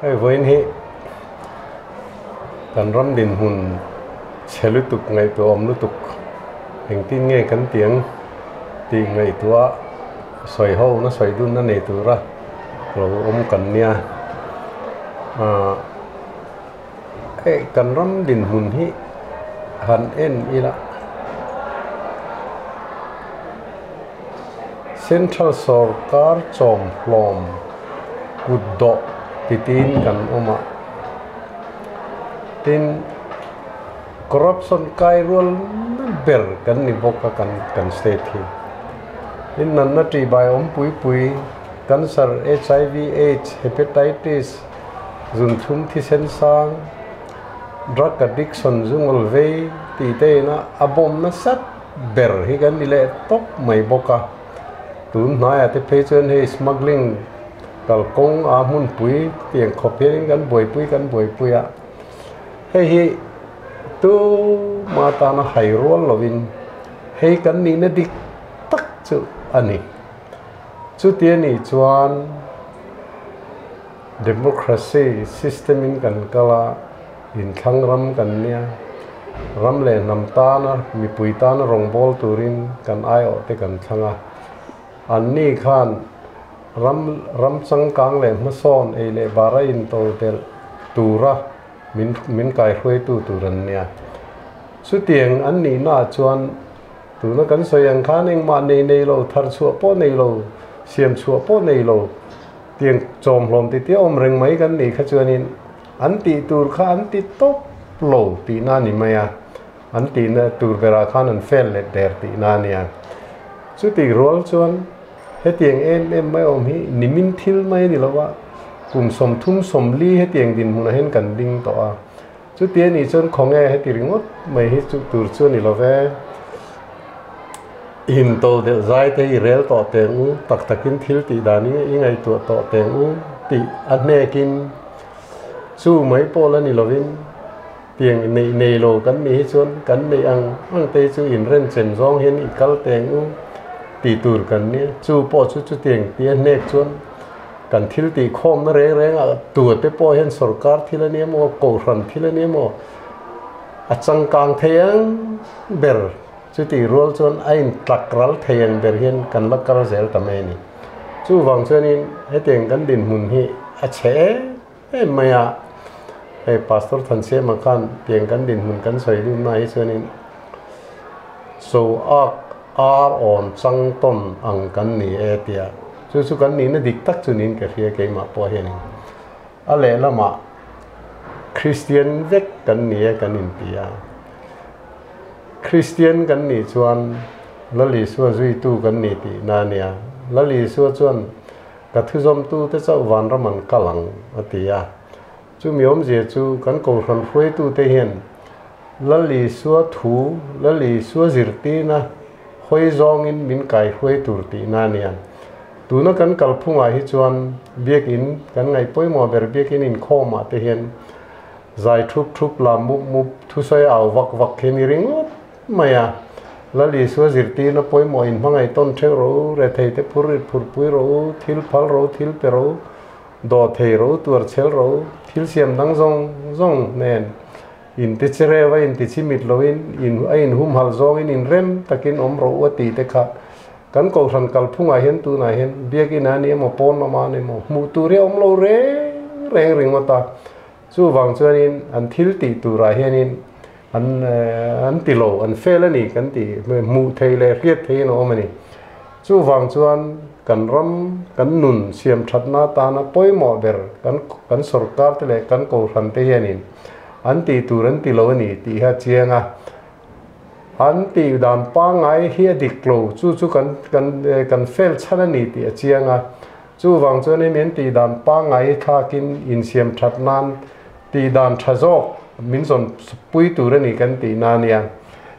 Hei vawiin hi kan ram dinhmun chhe lutuk ngaihtuah awm lutuk engtin nge kan tih ang tih ngaihtuah sawi ho na sawi dunna nei tura lo awm kan nia ah hei kan ram dinhmun hi han en ila Central sawrkar chawmhlawm kut dawh titiin kan awm a, tin corruption kai rual na ber kan ni bawk a kan kan state hi. Tin natna tihbai awm pui pui cancer, HIV, aids, hepatitis, zunthum thisen sang, drug addiction zungawl vei tih te ina a bawm nasat ber hi kan ni leh tawp mai bawk a, tun hnaiah te phei chuan hei smuggling kalkawng a hmunpui tiang khawp hianin kan buaipui kan buaipui a, hei hi tuma tana hai rual lovin hei kan nihna dik tak chu a ni. Chuti a nih chuan Democracy system in kan kal a, inthlang ram kan nia, ram leh hnam tana mipui tana rawngbâwl turin kan aiawh te kan thlang a. Anni khan ram ram changkang leh hmasawn ei leh bar a intodelh tura min min kaihruaitu tur an nia. Chutiang an nihnaah chuan tuna kan sawi ang khan engmah nei nei lo, thar chhuah pawh nei lo, siam chhuah pawh nei lo, Tiang chawmhlawm ti tia awm reng mai kan nih kha chuanin an tih tur kha an ti tawp lo tihna a ni mai a, an tihna tur berah khan an fail let der tihna a nia. Chutih rual chuan hetiang em em mai awm hi nimin thil mai a ni lo a, kum 30 40 hetiang dinhmunah hian kan ding tawh a. Chuti a nih chuan khawnge heti ringawt mai hi chu tur chu a ni lo ve. In to delh zai te i rel tawh teng u, tak takin thil tih dan i i ngaihtuah tawh teng u tih a hnekin chu mai pawh la ni lovin tiang neih nei lo kan nih hi chuan kan neih ang ang te hi chu inrenchem zawng hian i kal teng u tih tur kan nia. Chu pawh chu chutiang tih a hnek chuan Kan thil tih khawmna reng reng ah tur te pawh hian sorkar thil a nia maw, kohhran thil a nia maw, a changkang thei ang ber chutih rual chuan a intlak ral thei ang ber hian kan la kal zel ta mai a ni. Chuvang chuanin hetiang kan dinhmun hi a chhe em em mai a, hei Pastor Thansiama khan tiang kan dinhmun kan sawi dunna hi chuanin so ak ar awn chang tawn ang kan ni e tia. Chu chu kan nihna dik tak chu niin ka hria keimah pawh hianin a lehlamah Kristian vek kan ni e kan inti a. Kristian kan nih chuan Lal Isua zuitu kan ni tihna a nia. Lal Isua chuan ka thuzawmtute chauh vanram an kal ang a ti a. Chumi awmzia chu kan kohhran hruaitute hian Lal Isua thu, Lal Isua zirtirna hawi zawngin min kaihruai tur tihna a nia. Tuna kan kalphungah hi chuan biakin kan ngaih pawimawh ber biakin inkhawmah te hian zai thup thup lam mup mup thusawi au vak vak hi ni ringawt mai a. Lal Isua zirtirna pawimawh in hmangaih tawn theuh rawh u, rethei te phur rit phurpui rawh u, thil phal rawh u, thil pe rawh u, daw thei rawh u, tuar chhel rawh u, thil siam dang zawng zawng nen In ti chireu a in ti chimit loin in a in humhal zawngin in rem takin awm rawh u a ti te kha kan kohhran kalphungah hian tunah hian biakinn a ni emaw pawn lamah a ni emaw hmuh tur hi a awm lo reng reng ringawt a. Chuvang chuanin an thil tih turah hianin an an ti lo an fail a ni kan tih hmuh thei leh hriat theihin a awm a ni. Chuvang chuan kan ram kan nun siam thatna atana pawimawh ber kan kan sorkar te leh kan kohhran te hianin An tih tur an ti lo a ni tih hi a chiang a. An tih dan pangngai hi a dik lo, chu chu kan kan kan fail chhan a ni tih a chiang a. Chuvang chuan hemi an tih dan pangngai hi thlakin insiam that nan tih dan tha zawk min zawn pui tur a ni kan tih na a nia.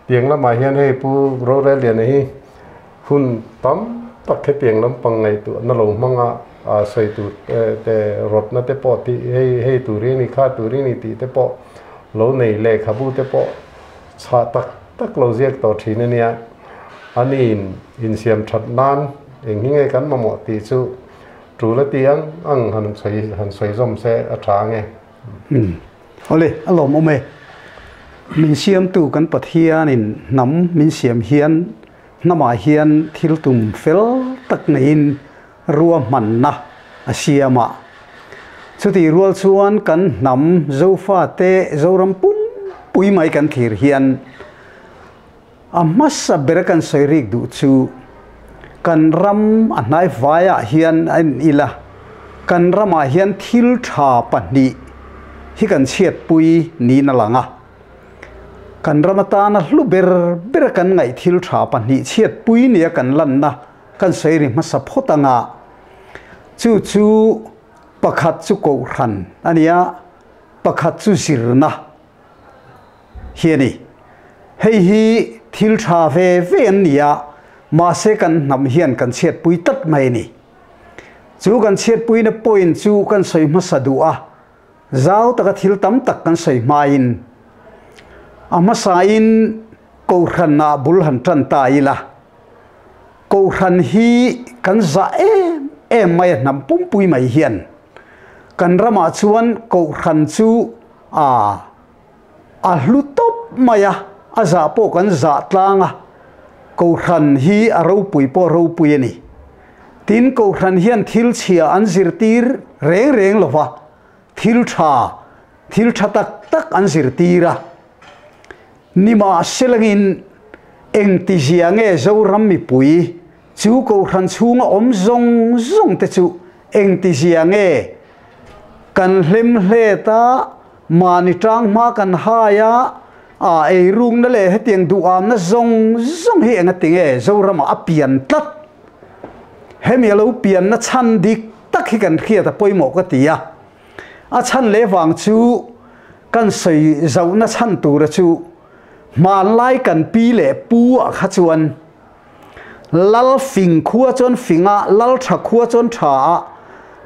Tiang lamah hian hei Pu Roreliana hi Hun tam tak hetiang lampang ngaihtuahna lo hmanga sawi tur te rawtna te pawh tih hei hei tur hi a ni kha tur hi a ni tih te pawh lo nei lehkhabu te pawh chhah tak tak lo ziak tawh thin a nia. Aniin insiam that nan eng hi nge kan mamawh tih chu Tul a ti ang ang han sawi han sawi zawm se a tha ang e. Umm. Awle, a lawmawm e. Min siamtu kan Pathianin hnam min siam hian hnamah hian thil tum fel tak neiin ruahmanna a siam a. Chutih rual chuan kan hnam Zofate Zoram pumpui mai kan thlir hian A hmasa ber kan sawi rik duh chu kan ram a hnai vaiah hian a en ila, kan ramah hian thil tha pahnih hi kan chhiatpui niin a lang a. Kan ram atana hlu ber ber kan ngaih thil tha pahnih chhiatpui nia kan lanna kan sawi ri hmasa phawt anga, chu chu pakhat chu kohhran a nia, pakhat chu zirna. hi a ni. Hei hi thil tha ve ve an ni a, mahse kan hnam hian kan chhiatpui tlat mai a ni. Chu kan chhiatpuina point chu kan sawi hmasa duh a, zau taka thil tam tak kan sawi hmain a hmasain Kohhranah bul han tan ta ila, Kohhran hi kan zah em em mai a hnam pumpui mai hian kan ramah chuan Kohhran chu A, a hlu tawp mai a, a zah pawh kan zah tlang a, Kohhran hi a ropui pawh ropui a ni. Tin, Kohhran hian thil chhia an zirtir reng reng lo va, thil tha, thil tha tak tak an zirtir a. Nimahselangin, engtizia nge Zoram mipui chu Kohhran chhunga awm zawng zawng te chu engtizia nge Kan hlem hlet a, mahni tang hma kan hai a, a eirukna leh hetiang duhamna zawng zawng hi enga tinge Zoramah a pian tlat. Hemi a lo pianna chhan dik tak hi kan hriat a pawimawh ka ti a. A chhan leh vang chu kan sawi zohna chhan tura chu hmanlai kan pi leh pu ah kha chuan Lal fing khua chuan fing a, lal tha khua chuan tha a,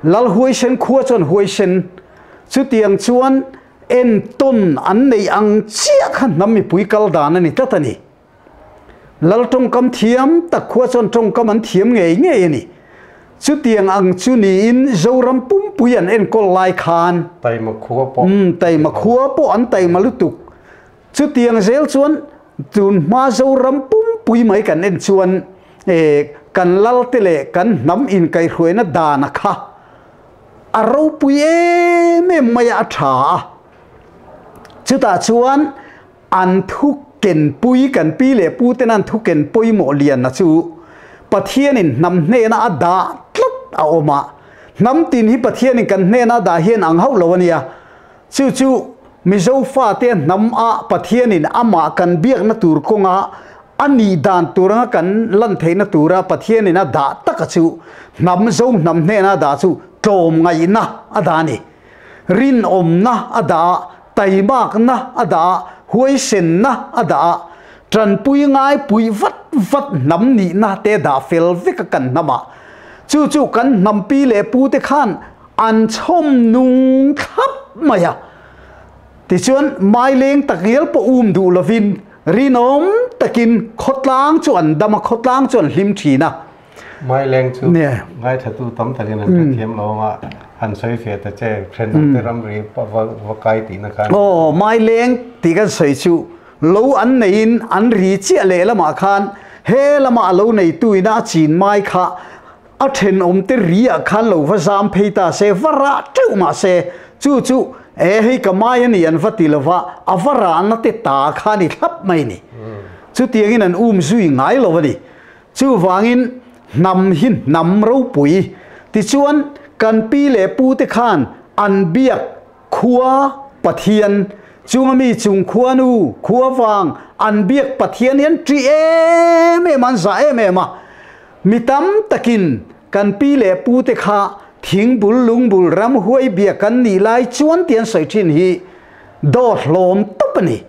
lal huaisen khua chuan huaisen. Chutiang chuan entawn an neih ang chiah kha hnam mipui kal dan a ni tlat a ni. Lal tawngkam thiam tak khua chuan tawngkam an thiam ngei ngei a ni. Chutiang ang chu niin Zoram pumpui an enkawl lai khan. Taima khua pawh. Umm, taima khua pawh an taima lutuk. Chutiang zel chuan tun hma Zoram pumpui mai kan en chuan kan lalte leh kan hnam inkaihhruaina dana kha a ropui em em mai a, a tha a. Chutah chuan an thu kenpui, kan pi leh pu ten an thu ken pawimawh lianna chu Pathianin hnam hnena a dah tlat a awm a. Hnam tin hi Pathianin kan hnena a dah hian ang hauh lo a nia. Chu chu Mizo fate hnam a Pathianin amah kan biakna tur kawnga a nih dan tur anga kan lan theihna tura Pathianin a dah taka chu hnam Zo hnam hnena a dah chu tlawmngaihna a dah a ni. Rinawmna a dah a, taimakna a dah a, huaisenna a dah a, tanpui ngai puih vat vat hnam nihna te dah fel vek a kan hnamah. Chu chu kan hnam pi leh pu te khan An chhawm nung thlap mai a. Tichuan, Maileng takngial pawh um duh lovin rinawm takin khawtlang chu an dam a, khawtlang chu an hlim thin a. Maileng chu ngaithatu tam takin an hrethiam lo anga han sawi fiah ta che, thenawmte ramri va kai tihna khan. Aw, Maileng tih kan sawi chu lo an neiin an ri chiah lehlamah khan he lama a lo neitu ina a chin mai kha A thenawmte ri ah khan lo va zam phei ta se, va rah teuh mah se, chu chu e hei ka mai a ni an va ti lova, a va rahna te ta kha a ni thlap mai ni. Chutiangin an um zui ngai lo a ni. Chuvangin hnam hi hnam ropui. Tichuan kan pi leh pu te khan an biak khua Pathian, chunga mi chung khuanu, khua vang an biak Pathian hi an ṭih em em a, an zah em em a. Mi tam takin kan pi leh pute kha thingbul lungbul ram huai bia kan nih lai chuan tih an sawi thin hi dawt hlawm tawp a ni.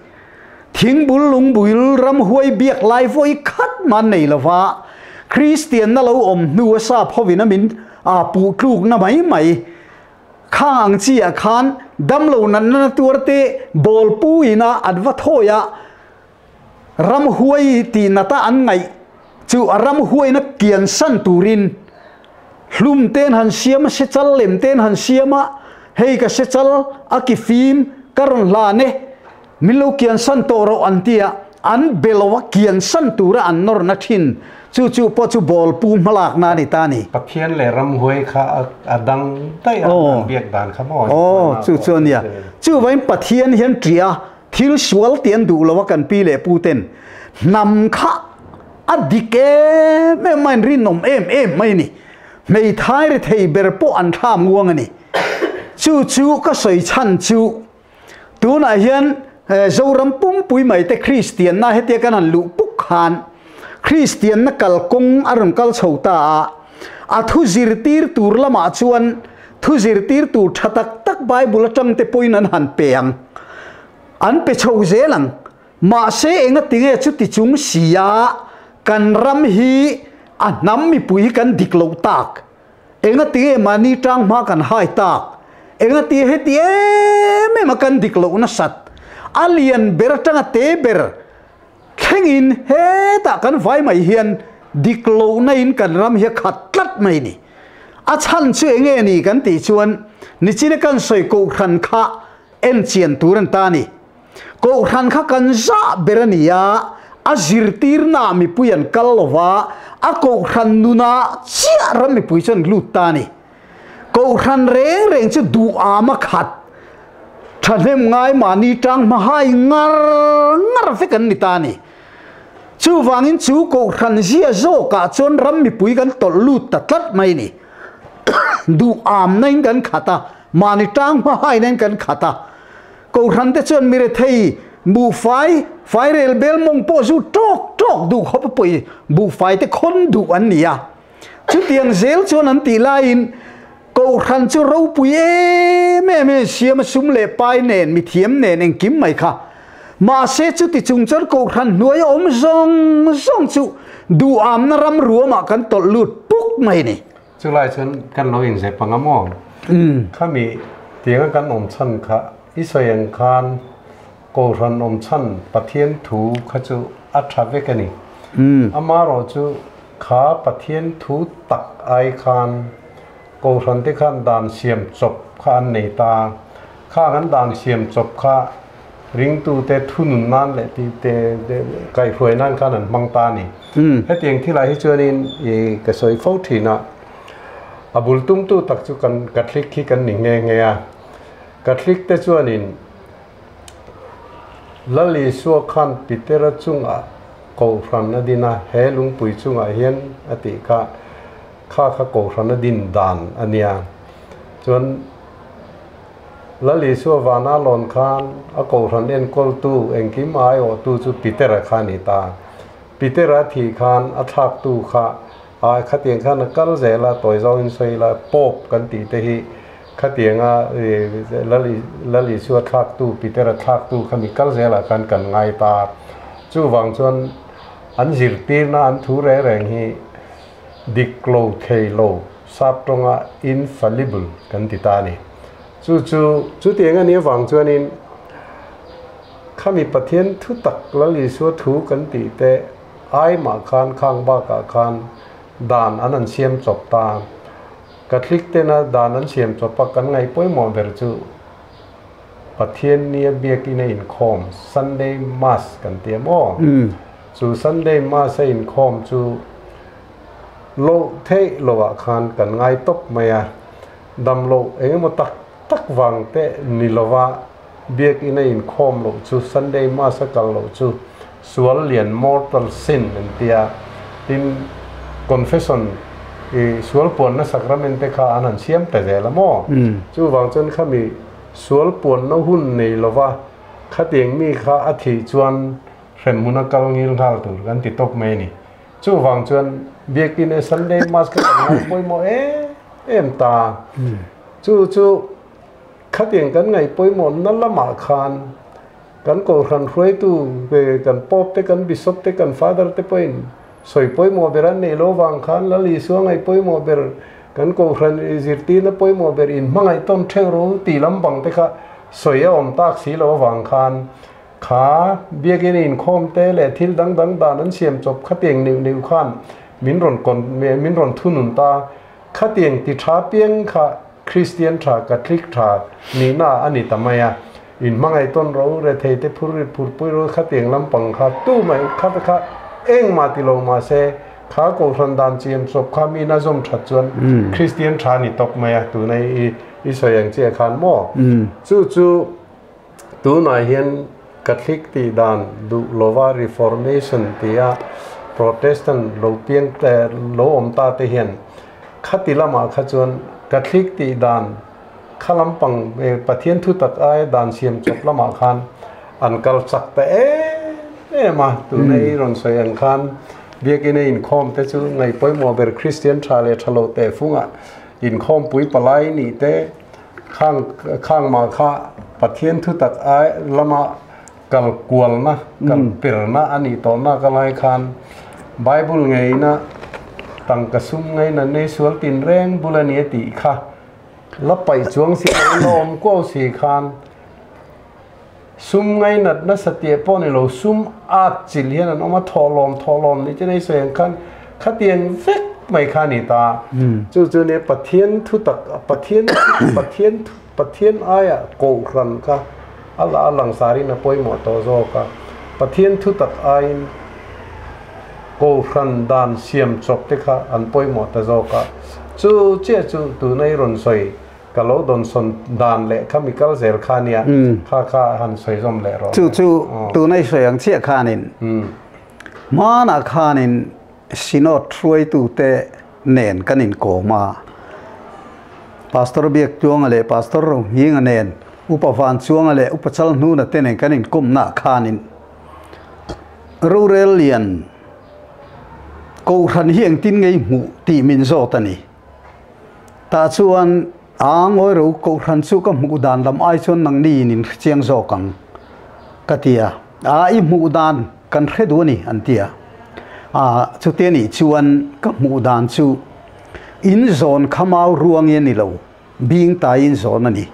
Thingbul lungbul ram huai biak lai vawi khat mah an nei lova, Kristianna lo awm hnu a sap hovin a min a puh tlukna mai mai. Khang ang chi ah khan damlo natna na tuar te bawl pu ina an va thawi a, Ramhuai tih nata an ngaih chu a ramhuaina kiansan turin Hlum ten han siam a, sechal lem ten han siam a, hei ka sechal a ki fim ka rawn hlan e, min lo kian san tawh rawh an ti a, an be lo a kian san tura an nawr na thin. Chu chu pawh chu bawlpu hmalakna a ni ta a ni. Pathian leh ramhuai kha a dang daih a, an biak dan kha maw? Aw, chu chu a nia. Chuvain Pathian hian ṭih a, thil sual tih an duh lo a kan pi leh pu ten hnam kha a dik em em mai, an rinawm em em mai a ni. Hmeithai rethei ber pawh an thlam uang a ni. Chu chu ka sawi chhan chu tunah hian Zoram pumpui mai te Kristianna hetia kan han luh puk khan Kristianna kalkawng a rawn kal chho ta a, a thu zirtir tur lamah chuan thu zirtir tur tha tak tak Bible atang te pawhin an han pe ang, an pe chho zel ang. Mahse enga tinge chuti chung sia kan ram hi a hnam mipui hi kan dik loh tak? Enga tinge mahni tang hma kan hai tak? Enga tinge heti em em a kan dik loh nasat? A lian ber atanga te ber thlengin hetah kan vai mai hian dik lohna in kan ram hi a khat tlat mai ni. A chhan chu enge ni kan tih chuan nichina kan sawi kohhran kha en chian tur an ta ni. Kohhran kha kan zah ber a ni a, a zirtirnaah mipui an kal lo va, a kohhran nunah chiah ram mipui chu an lut ta a ni. Kohhran reng reng chu duham a khat, thahnem ngai mahni tang hmahai ngar ngar vek an ni ta a ni. Chuvangin chu kohhran zia zawkah chuan ram mipui kan tawlh lut ta tlat mai a ni. Duhamna in kan khat a, mahni tang hmahaina in kan khat a. Kohhran te chuan mi rethei buhfai fairel bel mawng pawh zu tawk tawk duh khawp a pawi buhfai te khawn duh an ni a. Chutiang zel chuan an tih laiin Kohhran chu ropui em em in siam a sum leh pai nen mithiam nen engkim mai kha. Mahse chuti chung chuan Kohhran hnuai a awm zawng zawng chu duhamna ram ruamah kan tawlh lut puk mai a ni. Chulai chuan kan lo inzep ang a maw? Khami tianga kan awm chhan kha i sawi ang khan Kohhran awm chhan Pathian thu kha chu a tha vek a ni. Amaherawh chu kha Pathian thu tak ai khan Kohhran te khan dan siam chawp kha an nei ta. Khang an dan siam chawp kha ringtute thunun nan leh ti te kaihhruai nan khan an hmang ta a ni. Hetiang thilah hi chuanin i ka sawi fo thin a, a bul tumtu tak chu kan Catholic hi kan ni nghe nghe a. Catholic te chuanin Lal Isua khan Petera chungah Kohhran a din a, he lungpui chungah hian a tih kha, kha kha Kohhran a din dan a nia. Chuan Lal Isua vana lawn khan a Kohhran enkawltu, engkim aiawhtu chu Petera kha a ni ta. Petera thih khan a thlaktu kha a khatiang khan a kal zel a, tawi zawngin sawi ila Pope kan tih te hi khatianga Lal Isua thlaktu, Petera thlaktu kha mi kal zelah khan kan ngai ta. Chuvang chuan an zirtirna an thu reng reng hi dik lo thei lo sap tawnga infallible kan ti ta a ni. Chu chu chutiang a nih avang chuanin khami Pathian thu tak Lal Isua thu kan tih te ai mah khan khang bakah khan dan an han siam chawp ta. Catholic tena dan an siam chawp a kan ngaih pawimawh ber chu Pathian nia biakin a inkhawm Sunday Mass kan ti a maw? Chu Sunday Mass a inkhawm chu loh theih lohah khan kan ngai tawp mai a, dam loh eng emaw tak tak vang te ni lova biakin a inkhawm loh chu Sunday Mass a kal loh chu sual lian mortal sin an ti a, tin confession i sual puanna sacrament te kha an han siam ta zel a maw? Chuvang chuan khami sual puanna hun nei lova khatiang mi kha a thih chuan hremhmun a kal ngil nghal tur kan ti tawp mai a ni. Chuvang chuan biakin e Sunday Mass kha kan ngai pawimawh em em ta. Chu chu khatiang kan ngaih pawimawh na lamah khan Kan Kohhran hruaitu ve kan Pope te, kan Bishop te, kan Father te pawhin sawi pawimawh ber an neih lo vang khan Lal Isua ngaih pawimawh ber, kan Kohhran zirtirna pawimawh ber in hmangaih tawn theuh ro tih lam bang te kha sawi a awm tak si lo avang khan kha biakin inkhawm te leh thil dang dang dan an siam chawp khatiang neuh neuh khan min rawn min rawn thunun ta. Khatiang ti tha piang kha Kristian tha Catholic tha nihna a ni ta mai a. In hmangaih tawn ro rethei te phur rit phur pui ro khatiang lampang kha tu mai kha te kha engmah ti lo mah se kha kohhran dan chiam chawp kha mi na zawm that chuan Kristian tha ni tawp mai a tuna i i sawi ang chiah khan maw chu chu tunah hian Catholic tih dan duh lova Reformation tia Protestant lo piang lo awm ta te hian khati lamah kha chuan Catholic tih dan Kha lampang Pathian thu tak aia dan siam chawp lamah khan an kal chak ta em em a, tuna i rawn sawi ang khan Biakina inkhawm te chu ngaih pawimawh ber Kristian tha leh tha lo teh fungah inkhawmpui palai nih te khang khang mah kha Pathian thu tak ai lama kal kualna kal perna a nih tawhna ka lai khan Bible ngeina tangka sum ngaina nei sual tinreng bul a ni a tih kha. La paih chuang si lo la awm kuau si khan sum ngainat nasa tih pawh ni lo, sum at chilh hian an awm a, thawhlawm thawhlawm nih chu nei sawi ang khan khatiang vek mai kha a ni ta. Chu chu nia Pathian thu tak Pathian Pathian Pathian aia kohhran kha a la a langsarin a pawimawh tawh zawk a, Pathian thu tak aiin Kohhran dan siam chawp te kha an pawimawh ta zawk a, chu chiah chu tuna i rawn sawi ka lo dawnsawn dan leh kha mi kal zel kha nia, kha kha han sawi zawm leh rawh. Chu chu tuna i sawi ang chiah khanin hmanah khanin Synod hruaitute nen kan inkawm a, Pastor Biaktuanga leh Pastor Rohminga nen, Upa Vanchuanga leh Upa Chalhnuna te nen kan inkawmnaah khanin Rorel lian Kohhran hi engtin ngei hmuh tih min zawt a ni. Tah chuan a ngawi ro Kohhran chu ka hmuh dan lam ai chuan nangni in in hrechiang zawk ang ka ti a. A i hmuh dan kan hre duh a ni an ti a. A chuti a nih chuan ka hmuh dan chu in zawn kha mau ruang i a ni lo, bing tai in zawn a ni.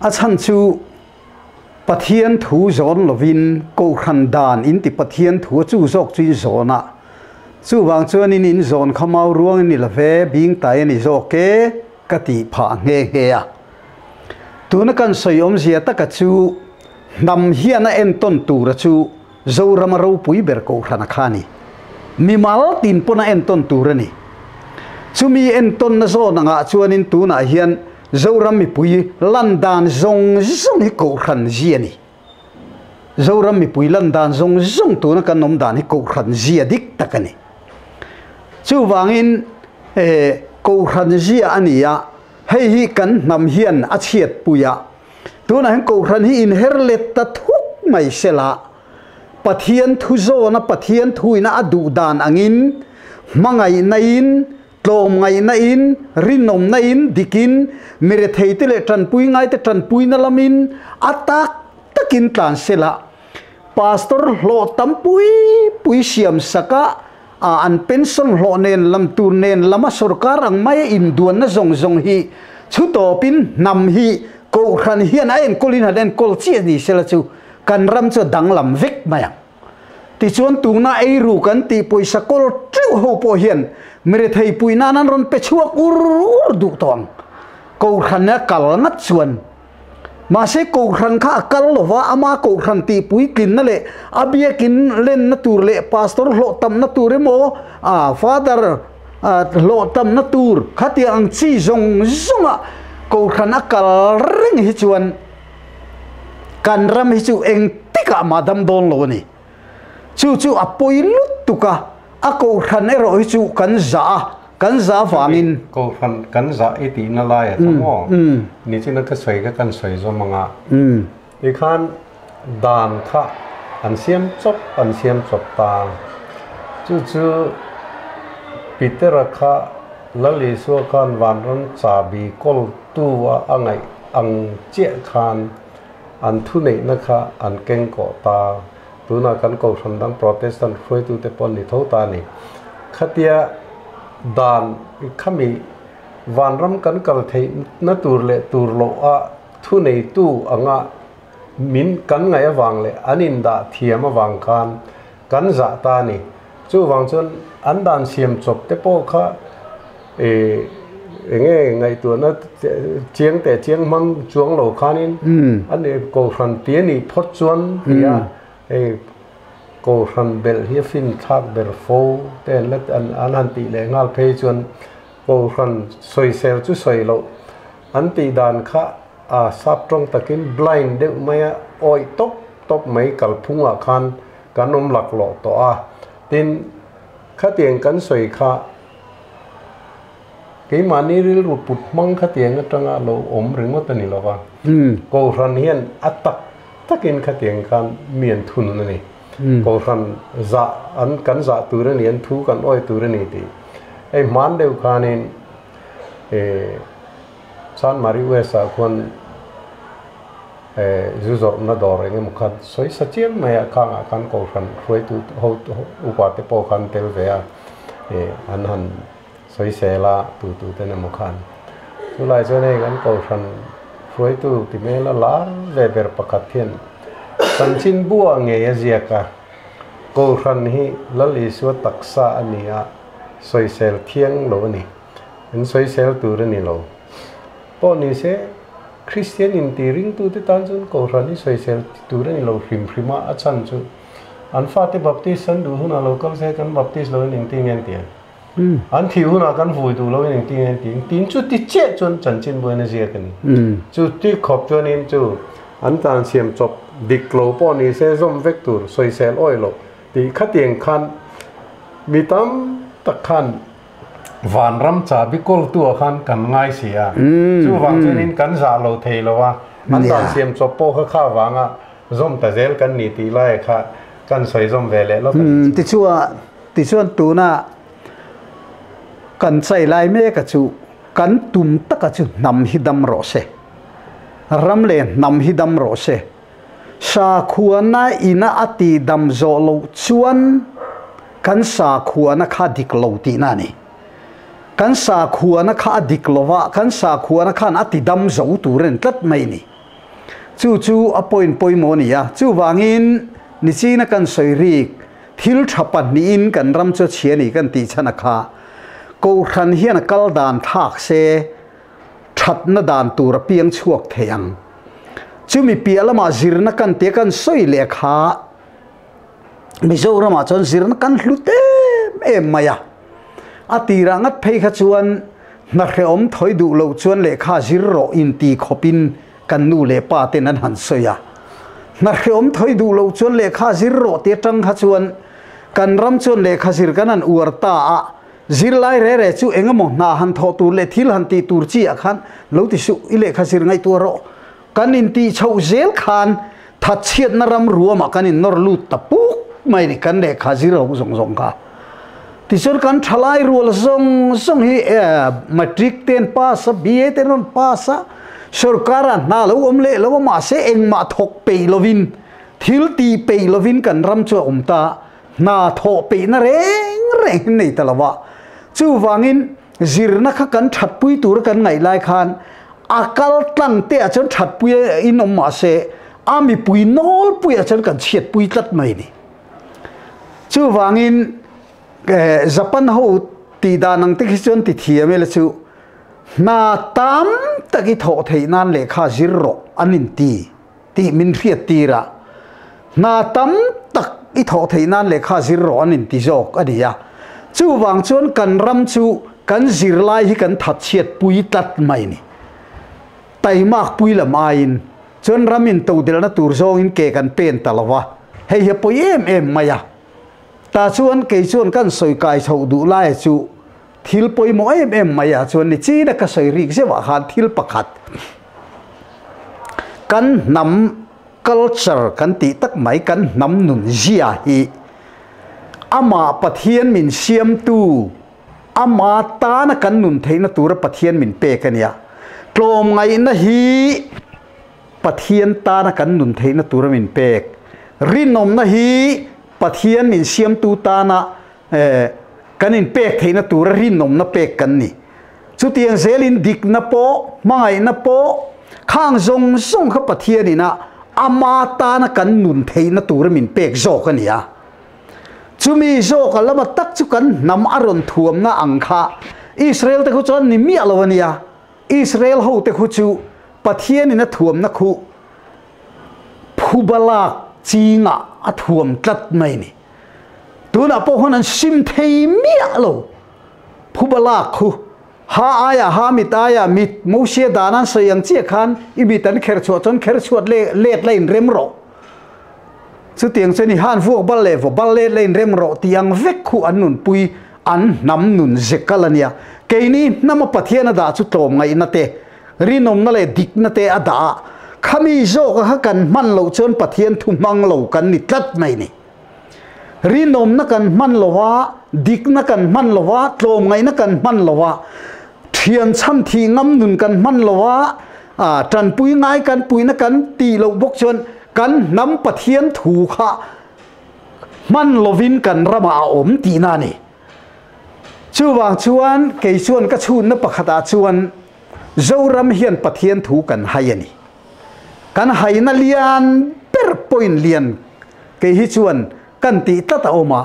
A chhan chu Pathian thu zawn lovin Kohhran dan in ti Pathian thu a chu zawk chu in zawn a, chuvang chuan in in zawn kha mau ruang in ni love, bing tai a ni zawk e ka tih phah nghe nghe a. Tuna kan sawi awmzia taka chu hnam hian a entawn tura chu Zorama ropui ber Kohhran a kha a ni. Mimal tin pawn a entawn tur a ni. Chumi entawnna zawn angah chuanin tunah hian Zoram mipui lan dan zawng zawng hi Kohhran zia a ni. Zoram mipui lan dan zawng zawng tuna kan awm dan hi Kohhran zia dik tak a ni. Chuvangin Kohhran zia a ni a, hei hi kan hnam hian a chhiatpui a, tunah hian Kohhran hi inher let ta thuk mai sela, Pathian thu zawna Pathian thuina a duh dan angin hmangaihnain Tlawmngaihna in, rinawmna in, dik in, mi retheite leh tanpui ngaite tanpuina lam in a tak tak in tlan sela. Pastor hlawh tam pui pui siam sak a, a an pension hlawh nen lam tur nen lam a sorkar ang mai a induanna zawng zawng hi chhu tawp in hnam hi Kohhran hian a enkawl in han enkawl chiah ni sela chu kan ram chu a danglam vek mai ang. Tichuan tuna ei ru kan tih pawisa kawl teuh ho pawh hian mirethei pui nan an rawn pe chhuak ur ur duh tawh ang. Kohhran a kal ngat chuan. Mahse Kohhran kha a kal lova, ama Kohhran tih puitlinna leh a biakin lenna tur leh pastor hlawh tamna tur emaw father hlawh tamna tur khatiang ang chi zawng zawnga Kohhran a kal reng hi chuan Kan ram hi chu engtikah mah dam dawn lo a ni. Chu chu a pawi lutuk a, a kohhran erawh hi chu kan zah a, kan zah avangin. Kohhran kan zah i tihna lai a tam aw. Nichina ka sawi kha kan sawi zawm ang a. Tikhan dan kha an siam chawp an siam chawp ta. Chu chu Petera kha Lal Isua khan vanram chabi kawltu a a ngaih ang chiah khan an thuneihna kha an keng kawh ta. Tunah kan Kohhran dang Protestant hruaitute pawh an ni tho ta a ni. Khatia dan khami vanram kan kal theihna tur leh tur loh a thuneitu anga min kan ngaih avang leh an indah thiam avang khan kan zah ta a ni. Chuvang chuan an dan siam chawp te pawh kha. Enge ngaihtuahna chiang teh chiang hmang chuang lo khanin an kohhran ti a nih phawt chuan tia hei kohhran belh hi a fin thlak ber fo te an la an han tih leh nghal phei chuan kohhran sawisel chu sawi loh an tih dan kha a sap tawng takin blind deuh mai a awih tawp tawp mai kalphungah khan kan awm laklawh tawh a tin khatiang kan sawi kha Keimahni rilru put hmang khatiang atanga lo awm ringawt a ni lo va, Kohhran hian a tak takin khatiang khan mi an thunun a ni. Kohhran zah an kan zah tur a ni, an thu kan awi tur a ni tih. Hei hman deuh khanin Chanmari West ah khuan zu zawrhna dawr eng emaw khan sawi sa chiang mai a, khangah khan Kohhran hruaitu ho upa te pawh khan tel ve a, an han Sawisel a tu tu ten emaw khan chulai chuan hei kan kohhran hruaitu ti hmel a lar ve ber pakhat hian chanchin buah ngei a ziak a, kohhran hi Lal Isua taksa a ni a, sawisel thiang lo a ni, an sawisel tur a ni lo. Pawh ni se Kristian inti ringtute tan chuan kohhran hi sawisel tur a ni lo hrim hrim a, a chhan chu an fate baptist an duh hunah lo kal se kan baptist lo in engtin nge an ti ang? An thih hunah kan vui duh loin engtin nge an ti? Tin chu ti chiah chuan chanchin buaina ziak a ni. Chu ti khawp chuanin chu an tan siam chawp dik lo pawh ni se zawm vek tur sawisel awi loh tih khatiang khan mi tam tak khan vanram chabi kawltu ah khan kan ngai si a. Chuvang chuanin kan zah lo thei lo a, an tan siam chawp pawh kha kha vanga zawm ta zel kan ni tih lai kha kan sawi zawm ve leh lawk a ni chu. Tichuan Tichuan tuna kan chai lai mek a chu kan tum taka chu hnam hi dam rawh se, ram leh hnam hi dam rawh se, sakhuana ina a tih dam zawh loh chuan kan sakhuana kha dik lo tihna a ni. Kan sakhuana kha a dik lova, kan sakhuana khan a ti dam zo tur a ni tlat mai a ni. Chu chu a point pawimawh a ni a, chuvangin nichina kan sawi rik Thil tha pahnihin kan ram chu a chhia ni kan tih chhan a kha. Kohhran hian a kal dan thlak se thatna dan tur a piang chhuak thei ang. Chumi piah lamah zirna kan tia kan sawi leh kha Mizoramah chuan zirna kan hlut em em mai a. A tirah ngat phei kha chuan hna hrehawm thawi duh loh chuan lehkha zir rawh inti khawpin Kan nu leh pa ten an han sawi a, hna hreawm thawi duh loh chuan lehkha zir rawh ti atang kha chuan kan ram chuan lehkha zir kan han uar ta a, zirlai re re chu eng emaw hna han thawh tur leh thil han tih tur chi ah khan lo ti suh i lehkha zir ngaihtuah rawh. Kan intih chhoh zel khan thatchhiatna ram ruamah kan innawr lut ta puk mai ni kan lehkha zir ho zawng zawng kha. Tichuan kan thalai rual zawng zawng hi matric te an pass a, BA te an rawn pass a, sorkar ah hna lo awm leh lo a mahse engmah thawk peih lovin, thil tih peih lovin kan ram chu a awm ta a, hna thawh peihna reng reng hi nei ta lo a. Chuvangin zirna kha kan thatpui tura kan ngaih lai khan a kal tlang te ah chuan thatpui in awm mahse a mipui nawlpui ah chuan kan chhiatpui tlat mai a ni. Chuvangin Japan ho tih dan ang te khi chuan ti thiam ila chu hna tam tak i thawh theih nan lehkha zir rawh an inti tih min hriat tir a, hna tam tak i thawh theih nan lehkha zir rawh an inti zawk a ni a. Chuvang chuan kan ram chu kan zirlai hi kan thatchhiat pui tlat mai ni. Taimak pui lam aiin chuan ram in todelna tur zawngin ke kan pen ta lo va, hei hi a pawi em em mai a. Tah chuan kei chuan kan sawi kai chhoh duh laia chu thil pawimawh em em mai a, chuan ni china ka sawi rik zeuhah khan thil pakhat kan hnam culture kan tih tak mai kan hnam nun zia hi amah Pathian min siamtu Ama tana kan nun theihna tura Pathian min pek a nia. Tlawmngaihna hi Pathian tana kan nun theihna tura min pek. Rinawmna hi Pathian min siamtu tana kan inpek theihna tura rinawmna pek kan ni. Chutiang zelin dikna pawh, hmangaihna pawh, khang zawng zawng kha Pathianin a ama tana kan nun theihna tura min pek zawk a nia. Chumi zawk a lama tak chu kan hnam a rawn thuamna ang kha Israel te khu chuan ni miah lo ania. Israel ho te khu chu Pathian in a thuamna khu phubalak chinga a thuam tlat mai ni. Tunah pawh huan an sim thei miah lo. Phubalak khu ha aia ha mit aia mit Mosia dan an sawi ang chiah khan i mit an kher chhuah chuan kher chhuat le let la in rem rawh. Chutiang chuan i han vuak bal leh vaw bal let la in rem rawh tih ang vek khu an nunpui an hnam nun ze kal a nia. Keini hnama Pathian a dah chu tlawm ngaihna te, rinawmna leh dikna te a dah a, khami zawka kha kan hman loh chuan Pathian thu hmang lo kan ni tlat mai ni. Rinawmna kan hman lo a, dikna kan hman lo a, tlawm ngaihna kan hman lo a, thian chhan thih ngam nun kan hman lo a, tanpui ngai kan puina kan tih loh bawk chuan kan hnam Pathian thu kha hman lovin kan ramah a awm tihna a ni. Chuvang chuan kei chuan ka chhunna pakhatah chuan Zoram hian Pathian thu kan hai a ni. Kan haina lian ber point lian kei hi chuan kan tih tlat a awm a.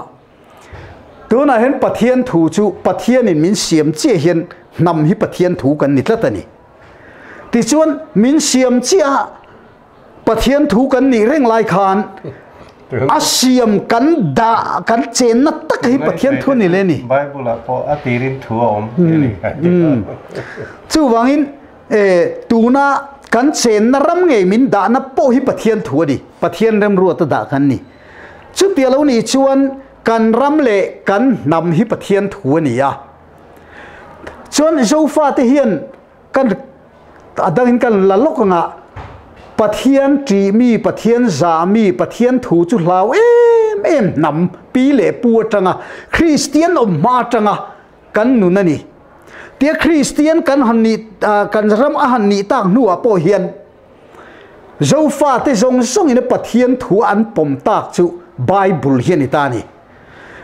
Tunah hian Pathian thu chu Pathianin min siam chiah hian hnam hi Pathian thu kan ni tlat a ni. Tichuan min siam chiah Pathian thu kan nih reng lai khan a siam kan dah kan chenna tak hi Pathian thu ni le ni. Bible ah pawh a tirin thu a awm. Chuvangin tuna kan chenna ram ngei min dahna pawh hi Pathian thu a ni. Pathian remruat a dah kan ni. Chutia lo nih chuan kan ram leh kan hnam hi Pathian thu a ni a. Chuan Zofate hian kan a dangin kan la lawk anga Pathian ṭih mi, Pathian zah mi, Pathian thu chu hlau em em hnam pi leh pu atanga Kristian awm hma atanga kan nun a ni. Tia Kristian kan han nih kan ram a han nih tak hnuah pawh hian Zofate zawng zawngin Pathian thu an pawm tak chu Bible hi a ni ta a ni.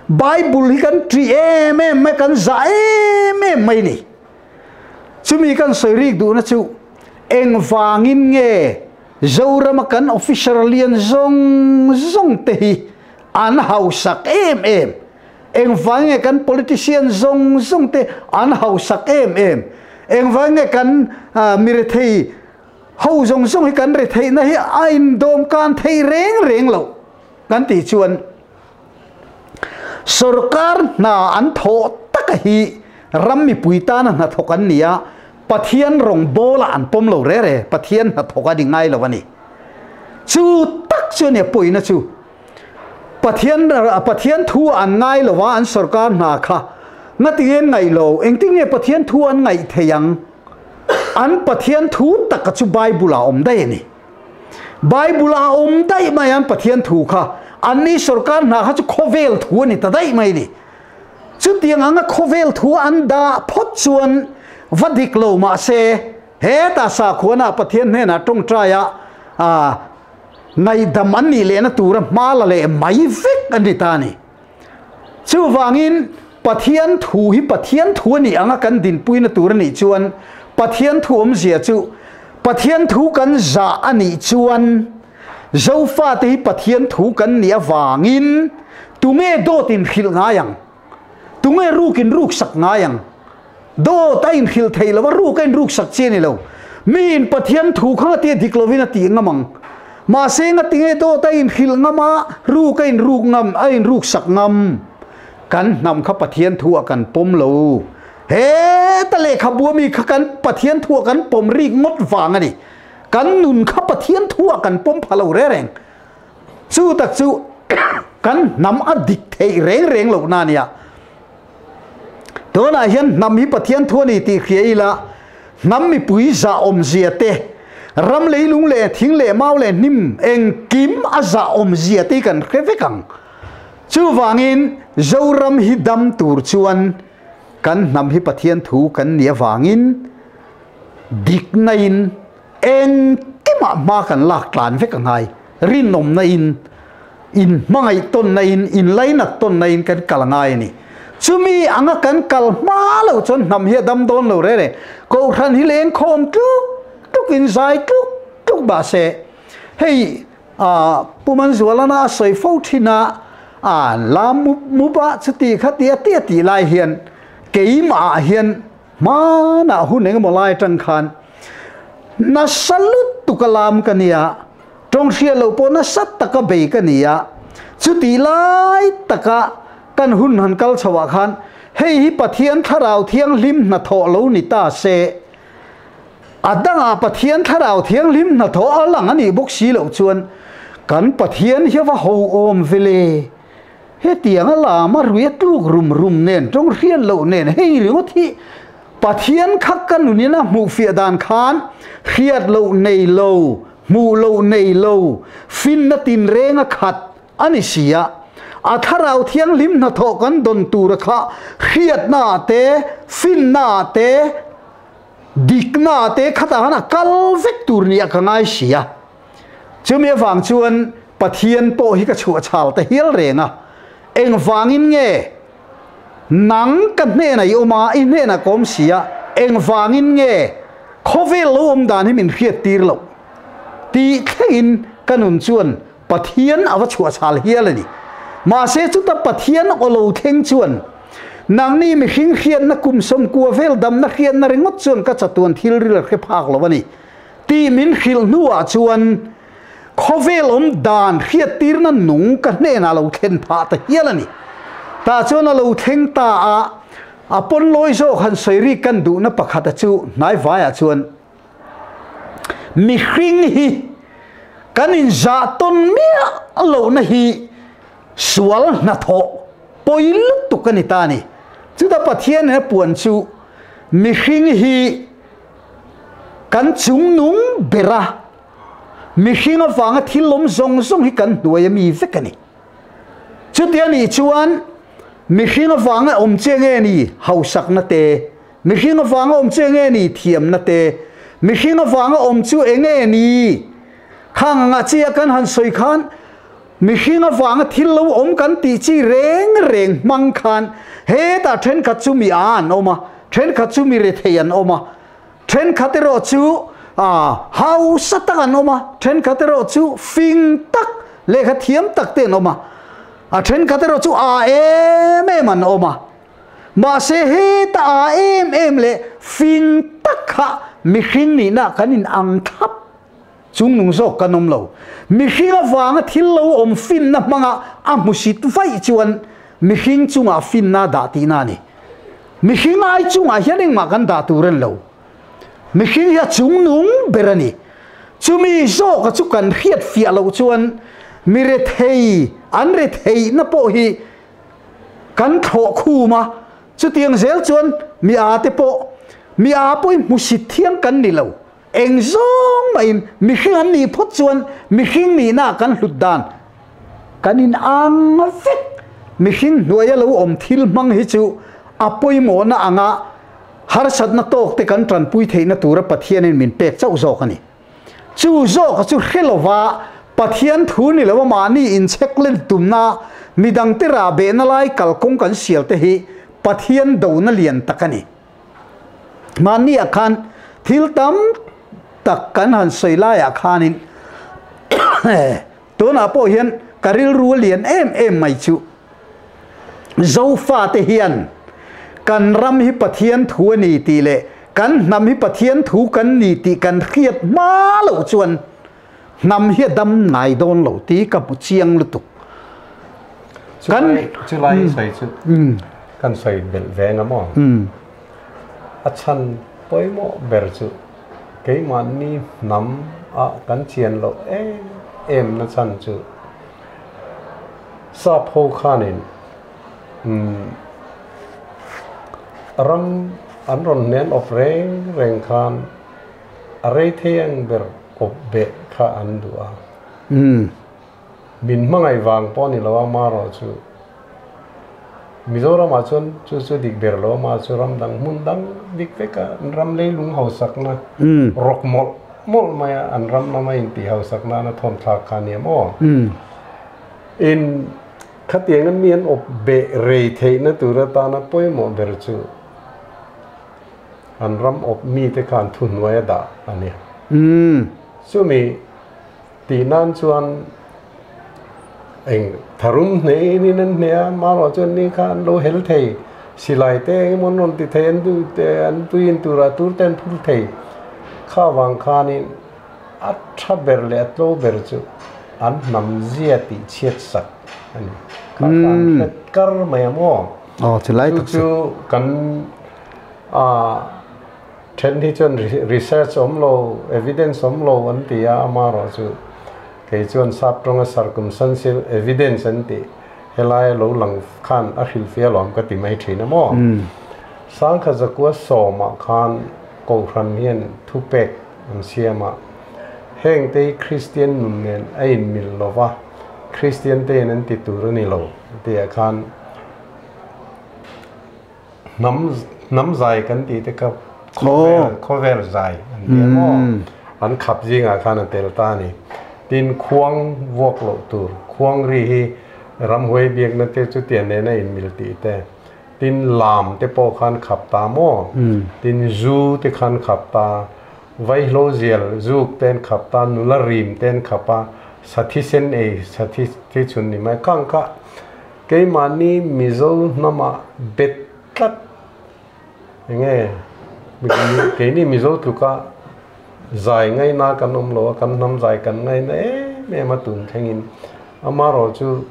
Bible hi kan ṭih em em mai, kan zah em em mai a ni. Chumi kan sawi rik duhna chu engvangin nge Zorama kan officer lian zawng zawng te hi an hausak em em? Engvangin nge kan politician zawng zawng te an hausak em em? Engvangin nge kan mirethei ho zawng zawng hi kan retheihna hi a indawm kan thei reng reng loh kan tih chuan Sorkar hna an thawh taka hi ram mipui tana hnathawk an ni a, Pathian rawngbawlah an pawm lo re re, Pathian hnathawk a ni ngai lo a ni. Chu tak chu a nia pawina chu. Pathian Pathian thu an ngai lo a, an sorkar hna kha ngatinge an ngaih lo, engtin nge Pathian thu an ngaih thei ang? An Pathian thu taka chu Bible ah a awm daih a ni. Bible a awm daih mai an Pathian thu kha anni sorkar hna kha chu khawvel thu a ni ta daih mai ni. Chutiang anga khawvel thu an dah phawt chuan va dik lo mah se hetah sakhuana Pathian hnenah tawngtaia ngaihdam an nih lehna tura hma la leh mai vek an ni ta a ni. Chuvangin Pathian thu hi Pathian thu a nih anga kan dinpuina tur a nih chuan Pathian thu awmzia chu Pathian thu kan zah a nih chuan Zofate hi Pathian thu kan nih avangin tunge dawt inhrilh ngai ang? Tunge ruk inruksak ngai ang? Dawt a inhrilh theih lo a, ruk a inruksak chi a ni lo. Miin Pathian thu kha ngatia dik lovin a tih ngam ang. Mahse ngatinge dawt a inhrilh ngam a, ruk a inruk ngam, a inruksak ngam. Kan hnam kha Pathian thu ah kan pawm lo. Heta lehkhabu ami kha kan Pathian thu ah kan pawm rik ngawt vang a ni. Kan nun kha Pathian thu ah kan pawm pha lo reng reng. Chu tak chu kan hnam a dik theih reng reng lohna a nia. Tunah hian hnam hi Pathian thu a ni tih hria ila, hnam mipui zah awmzia te, ram leilung leh thing leh mau leh hnim engkim a zah awmzia te hi kan hre vek ang. Chuvangin Zoram hi dam tur chuan kan hnam hi Pathian thu kan nih avangin dikna in engkimah hma kan lak tlan vek a ngai. Rinawmna in, in hmangaih tawnna in, in lainat tawnna in kan kal a ngai a ni. Chumi anga kan kal hma loh chuan hnam hi a dam dawn lo reng reng. Kohhran hi leng khawm tluk tluk in zai tluk tluk mah se hei Pu Manzualana a sawi fo thin a, a la mup mup a chuti kha ti a ti a tih lai hian. Keimah ah hian hmanah hun engemaw lai atang khan nasa lutuk a lam ka nia, tawng hriat loh pawh nasa taka bei ka nia. Chutih lai taka kan hun han kal chho ah khan hei hi Pathian Thlarau Thianghlim hnathawh lo ni ta se, a dangah Pathian Thlarau Thianghlim hnathawh a lang a nih bawk si loh chuan kan Pathian hi a va ho awm vele. Hetiang a lam a rui a tluk rum rum nen, tawng hriat loh nen hei ringawt hi Pathian kha ka nunin a hmuh fiah dan khan hriat loh nei lo, hmuh loh nei lo, finna tinreng a khat a ni si a. A Thlarau Thianghlim hnathawh kan dawn tura kha hriatna ah te, finna ah te, dikna ah te khatah khan a kal vek tur nia ka ngai si a. Chumi avang chuan Pathian pawh hi ka chhuah chhal ta hial reng a, engvangin nge nang ka hnenah i awm a, i hnenah ka awm si a, engvangin nge khawvel lo awm dan hi min hriat tir loh? tih thlengin ka nun chuan Pathian a va chhuah chhal hial a ni. Mahse chuta Pathian aw lo thleng chuan nangni mihring hriatna kum sawmkua vel damna hriatna ringawt chuan ka chatuan thil ril a hre phak lo a ni. Tih min hrilh hnuah chuan khawvel awm dan hriattirna nung ka hnenah lo thlen phah ta hial a ni. Tah chuan a lo thleng ta a, a pawn lawi zawk han sawi rik kan duhna pakhata chu hnai vaiah chuan mihring hi kan inzah tawn miah lohna hi sual hnathawh pawi lutuk a ni ta a ni. Chuta Pathianin a puan chu mihring hi Kan chungnung bera mihring avanga thil lawm zawng zawng hi kan hnuai a mi vek a ni. Chuti a nih chuan mihring avanga awm che nge ni hausakna te, mihring avanga awm che nge ni thiamna te, mihring avanga awm chu enge ni? Khang anga chi a kan han sawi khan mihring avanga thil lo awm kan tih chi reng reng hmang khan hetah thenkhat chu mi a an awm a, thenkhat chu mi rethei an awm a, thenkhat erawh chu hausa tak an awm a, thenkhat erawh chu fing tak, lehkha thiam tak te an awm a, a thenkhat erawh chu a em em an awm a. Mahse heta a em em leh fing tak kha mihring nihna kan in ang thlap. Chungnung zawk kan awm lo. Mihring avanga thil lo awm finna hmanga a hmusit vaih chuan mihring chungah finna a dah tihna a ni. Mihring ai chungah hian engmah kan dah tur a ni lo. Mihring hi a chungnung ber a ni. Chumi zawka chu kan hriat fiah loh chuan mi rethei an retheihna pawh hi kan thlawh khum a, chutiang zel chuan mi â te pawh mi â pawhin hmusit thiang kan ni lo. Eng zawng mahin mihring an nih phawt chuan mihring nihna kan hlut dan kan in ang vek. Mihring hnuaia lo awm thil hmang hi chu a pawimawhna anga harsatna tawk te kan tanpui theihna tura Pathianin min pek chauh zawk a ni. Chu zawka chu hre lova Pathian thu ni lova mahni inchhek len tumna midangte rahbehna lai kalkawng kan sial te hi Pathian dona lian tak a ni. Mahniah khan thil tam tak kan han sawi laiah khanin tunah pawh hian ka rilru a lian em em mai chu Zofate hian kan ram hi Pathian thu a ni tih leh kan hnam hi Pathian thu kan ni tih kan hriat hma loh chuan hnam hi a dam ngai dawn lo tih ka hmu chiang lutuk. Kan chulai sawi chu kan sawi belh ve nga maw? A chhan pawimawh ber chu keimahni hnam a kan chian loh em em na chhan chu sap ho khanin ram an rawn hnen awp reng reng khan A rei thei ang ber awp beh kha an duh a. Min hmangaih vang pawh ni lo a marawh chu Mizoramah chuan chu chu dik ber lo a mah chu ram dang hmun dang dik vek a an ram leilung hausakna rawk mawlh mawlh mai a an ram lama intih hausak nana thawn thlak kha a nia maw? In khatianga mi an awp beh rei theihna tur atana pawimawh ber chu An ram awp mite khan thuhnuai a dah a ni. Chumi tih nan chuan eng tharum hnehin in an hneh a, marawh chuan ni kha an lo hel thei. Silai te eng emaw an rawn ti thei, an duh te, an tui in turah tur te an phur thei. Kha vang khanin a tha ber leh a tlo ber chu an hnam zia tih chhiat sak a ni. Kha kha an hret kar mai a maw? Chu chu kan then hi chuan research awm lo, evidence awm lo an ti a, amaherawhchu kei chuan sap tawnga circumstantial evidence an tih Helai a lo lang khan a hrilhfiah alawm ka ti mai thin a maw? Sangkhat zakua sawmah khan Kohhran hian thupek an siam a, heng te hi Kristian nun nen a inmil lo va, Kristian te in an ti tur a ni lo tihah khan hnam hnam zai kan tih te kha khawvel khawvel zai an ti a maw? An khap zingah khan a tel ta a ni. Tin, khuang vuak loh tur, khuang ri hi ramhuai biakna te chu tian nena inmil tih te, tin lam te pawh khan khap ta maw? Tin, zu te khan khap ta, vaihlo zial zuk te an khap ta, nula rim te an khap a, sathi sen ei sathi thi chhun ni mai khang kha keimahni Mizo hnamah bet tlat enge keini Mizo tluka Zai ngaina kan awm lo a, kan hnam zai kan ngaina em em a tun thlengin. Amaherawh chu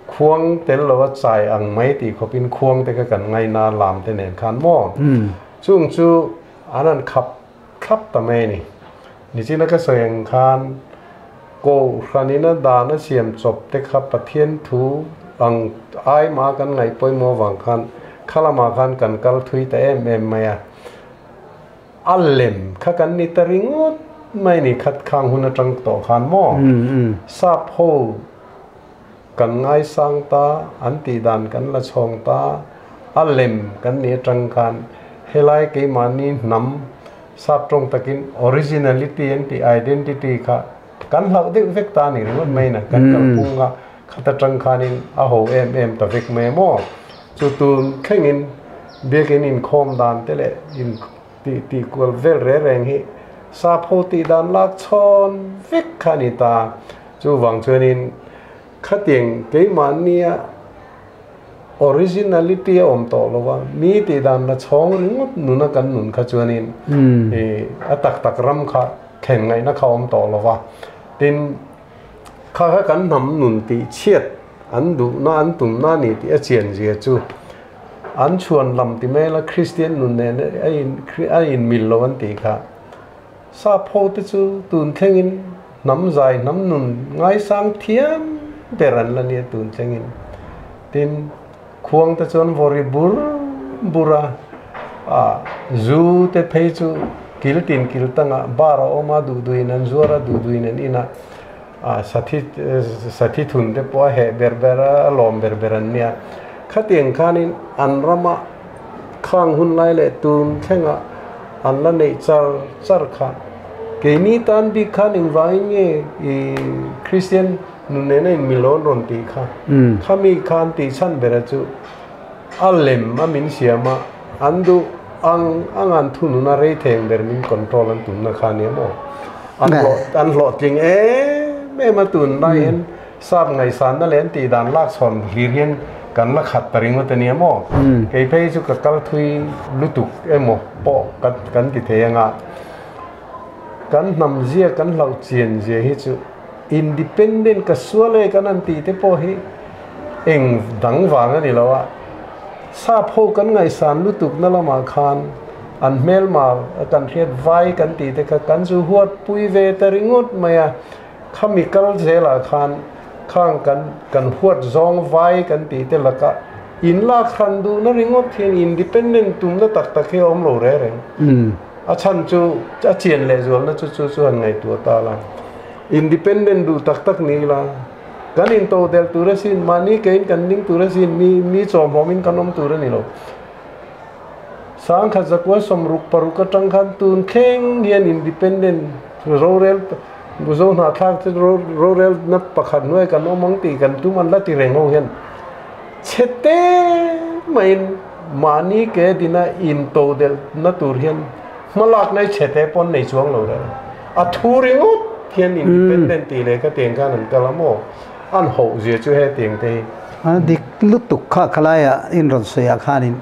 khuang tel lo a chai ang mai tih khawpin khuang te kha kan ngaina a lam te nen khan maw? Chung chu an han khap thlap ta mai a ni. Nichina ka sawi ang khan Kohhranin a dan a siam chawp te kha Pathian thu ang ai mah kan ngaih pawimawh avang khan kha lamah khan kan kal thui ta em em mai a. A lem kha kan ni ta ringawt mai ni khat khang hun atang tawh khan maw? Sap ho kan ngaisang ta, an tih dan kan la chhawng ta, a lem kan ni atang khan helai keimahni hnam sap tawng takin originality an tih identity kha kan hlauh deuh vek ta ni ringawt mai na kan kalphung a khat atang khanin a ho em em ta vek mai maw? Chu tun thlengin biakin inkhawm dan te leh in tih tih kual vel reng reng hi sapho tih dan lak chhawn vek kha a ni ta. Chuvang chuanin khatiang keimahnia originality a awm tawh lo va, mi tih dan la chhawng ringawt nuna kan nun kha chuanin ih a tak tak ram kha thlen ngaihna kha awm tawh lo va. Tin, kha kha kan hnam nun tih chhiat An duhna an tumna a ni tih a chian zia chu an chhuan lam ti mai la Kristian nun nen a in a inmil lo an tih kha. Sap ho te chu tun thlengin hnam zai hnam nun ngaisang thiam ber an la nia tun thlengin. Tin, khuang te chuan vawri bur bur a, ah zu te phei chu kil tin kil tangah bar a awm a, duh duhin an zuar a, duh duhin an in a. A sathi sathi thun te pawh a heh ber ber a, a lawm ber ber an nia. Khatiang khanin an rama khang hun lai leh tun thlengah an la neih char char kha. Keini tan bik khan engvangin nge i Kristian nun nena in milawn rawn tih kha. Khami khan tih chhan bera chu a lem a min siam a, an duh ang ang an thunun a rei theng ber min control an tumna kha nia maw? An hlawh an hlawhtling em em a tun lai hian sap ngaihsanna leh an tih dan lak chhawn hlir hian kan la khat ta ringawt a nia maw? Kei phei chu ka kal thui lutuk emaw pawh ka kan ti thei anga kan hnam zia kan hlauh chian zia hi chu independent ka sual e kan han tih te pawh hi Eng dang vang a ni lo a, sap ho kan ngaihsan lutuk na lamah khan an hmelma kan hriat vai kan tih te kha kan zu huat pui ve ta ringawt mai a, khami kal zelah khan khang kan kan huat zawng vai kan tih te laka in lak hran duhna ringawt hian independent tumna tak tak hi a awm lo reng reng. A chhan chu a chian lehzualna chu chu chu han ngaihtuah ta la, independent duh tak tak ni ila, Kan into del tur asin, mahni kein kan ning tur asin, mi mi chawmhawmin kan awm tur a ni lo. Sangkhat zakua sawmruk paruk atang khan tun thleng hian independent rorel Mizo hnahthlak te rorel na pakhat hnuai kan awm ang tih kan tum an la ti reng ho hian chhe te maiin mahni ke dina into del na tur hian Hmalak nai chhe te pawn nei chuang lo reng. A thu ringawt hian independent tih leh ka tiang khan an kal a maw? An hoh zia chu he tiang te hi. A dik lutuk kha khalaiah in rawn sawi ah khanin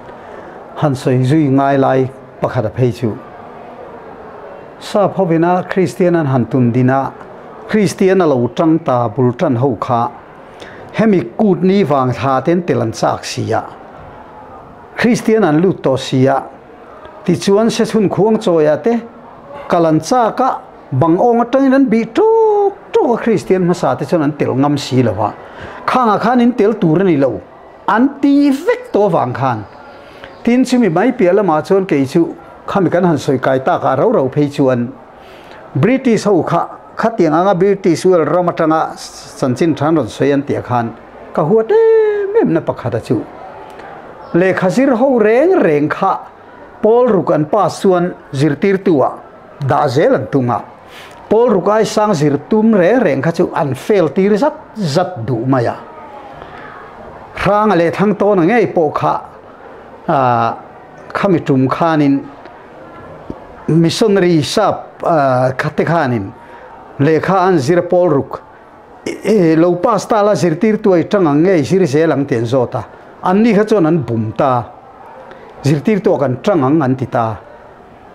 Han sawi zui ngai lai pakhat a phei chu. Sap hovina Kristian an han tun din a, Kristian a lo tang ta bul tan ho kha hemi kut ni vang thla ten tel an chak si a, Kristian an lut tawh si a, tichuan sechhun khuang chawi ah te kal an chak a, bang awng atangin an bih tawk tawk a, Kristian hmasa te chuan an tel ngam si lo a, khangah khan in tel tur a ni lo. An ti vek tawh avang khan tin chumi mai piah lamah chuan kei chu khami kan han sawi kai tak ah rau rau phei chuan British ho kha khatiang anga British World ram atanga chanchin than rawn sawi an tih khan ka huat em em na pakhat a chu lehkha zir ho reng reng kha pawl ruk an pass chuan zirtirtu ah dah zel an tum a pawl ruk ai sang zir tum reng reng kha chu an fail tir zat zat duh mai a hranga leh thang tawn a ngei pawh kha ah khami tum khanin missionary sap kha te khanin lehkha an zir pawl ruk lo pass ta la zirtir tuai tang ang ngei zir zel ang tih an zawt a an ni kha chuan an bum ta zirtir tuah kan tang ang an ti ta.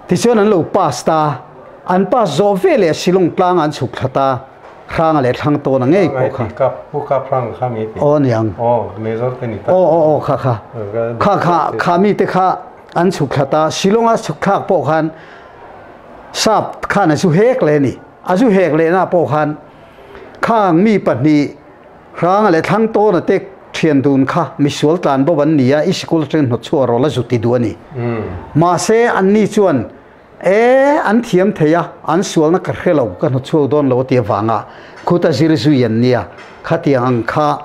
Tichuan an lo pass ta, an pass zawh ve leh Shillong tlang an chhuk thla ta, Hranga leh thlang tawn a ngei pawh kha. Kap, Pu Kap Hrang kha mi ti. Aw niang. Aw, Major te ni ta. Aw aw aw kha kha. Kha kha kha mi te kha an chhuk thla ta, Shillong a chhuk thlak pawh khan sap khan a zu hek leh a ni. A zu hek lehna pawh khan khang mi pahnih Hranga leh thlang tawn a tek thian dun kha misual tlan bo an ni a, i sikul atangin hnawt chhuah rawh la zu ti duh a ni. Mahse, anni chuan, E, an thiam thei a, an sualna ka hre lo, ka hnawt chhuak dawn lo a ti avanga khuta zir zui an nia, khatiang ang kha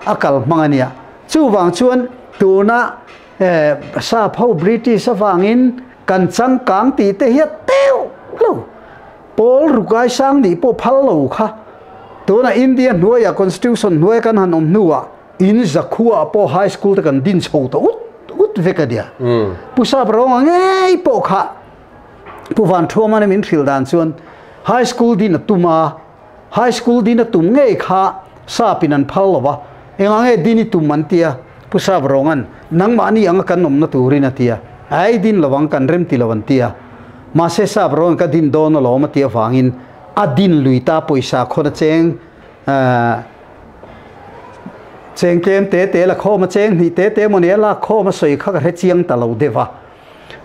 a kal hmang a nia. Chuvang chuan tuna sap ho British avangin kan changkang tih te hi a teuh lo. Pawl rukai sang nih pawh phal lo kha tunah India hnuaiah Constitution hnuaia kan han awm hnuah in zakhuaah pawh High School te kan din chho ta ut ut vek a nia. Pu Sap Rawnga ngei pawh kha Pu Vanthuamana min hrilh dan chuan High School din a tum a, High School din a tum ngei kha Sap in an phal lo va, engah nge din i tum an tia, Pu Sap Rawnga'n nangmahni anga kan awmna turin a tia, ai din lo ang kan rem ti lo an tia. Mahse sap rawn ka din dawn alawm a tih avangin a din lui ta pawisa khawn a cheng cheng tlem te te la khawm a cheng hnih te te mawni a lak khawm a sawi kha ka hre chiang ta lo deuh a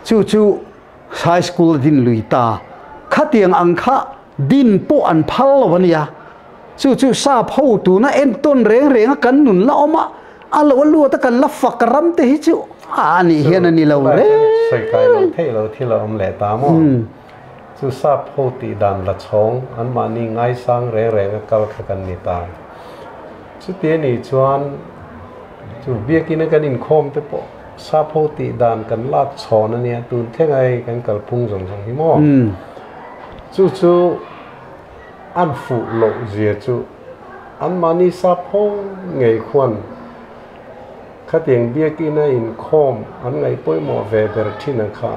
chu chu high school a din lui ta khatiang ang kha din pawh an phal lo ania chu chu sap ho tuna entawn reng reng a kan nun la awm a A lo a luat a kan la fak ram te hi chu a nih hian a ni lo reng. Sawi kai lo theih lo thil a awm leh ta maw? Chu sap ho tih dan la chhawng anmahni ngaisang reng reng a kal kha kan ni ta. Chuti a nih chuan chu biakina kan inkhawm te pawh sap ho tih dan kan lak chhawn a nia tun thleng a hei kan kalphung zawng zawng hi maw? Chu chu an fuh loh zia chu. Anmahni sap ho ngei khuan khatiang biakina inkhawm an ngaih pawimawh ve ber thin a kha.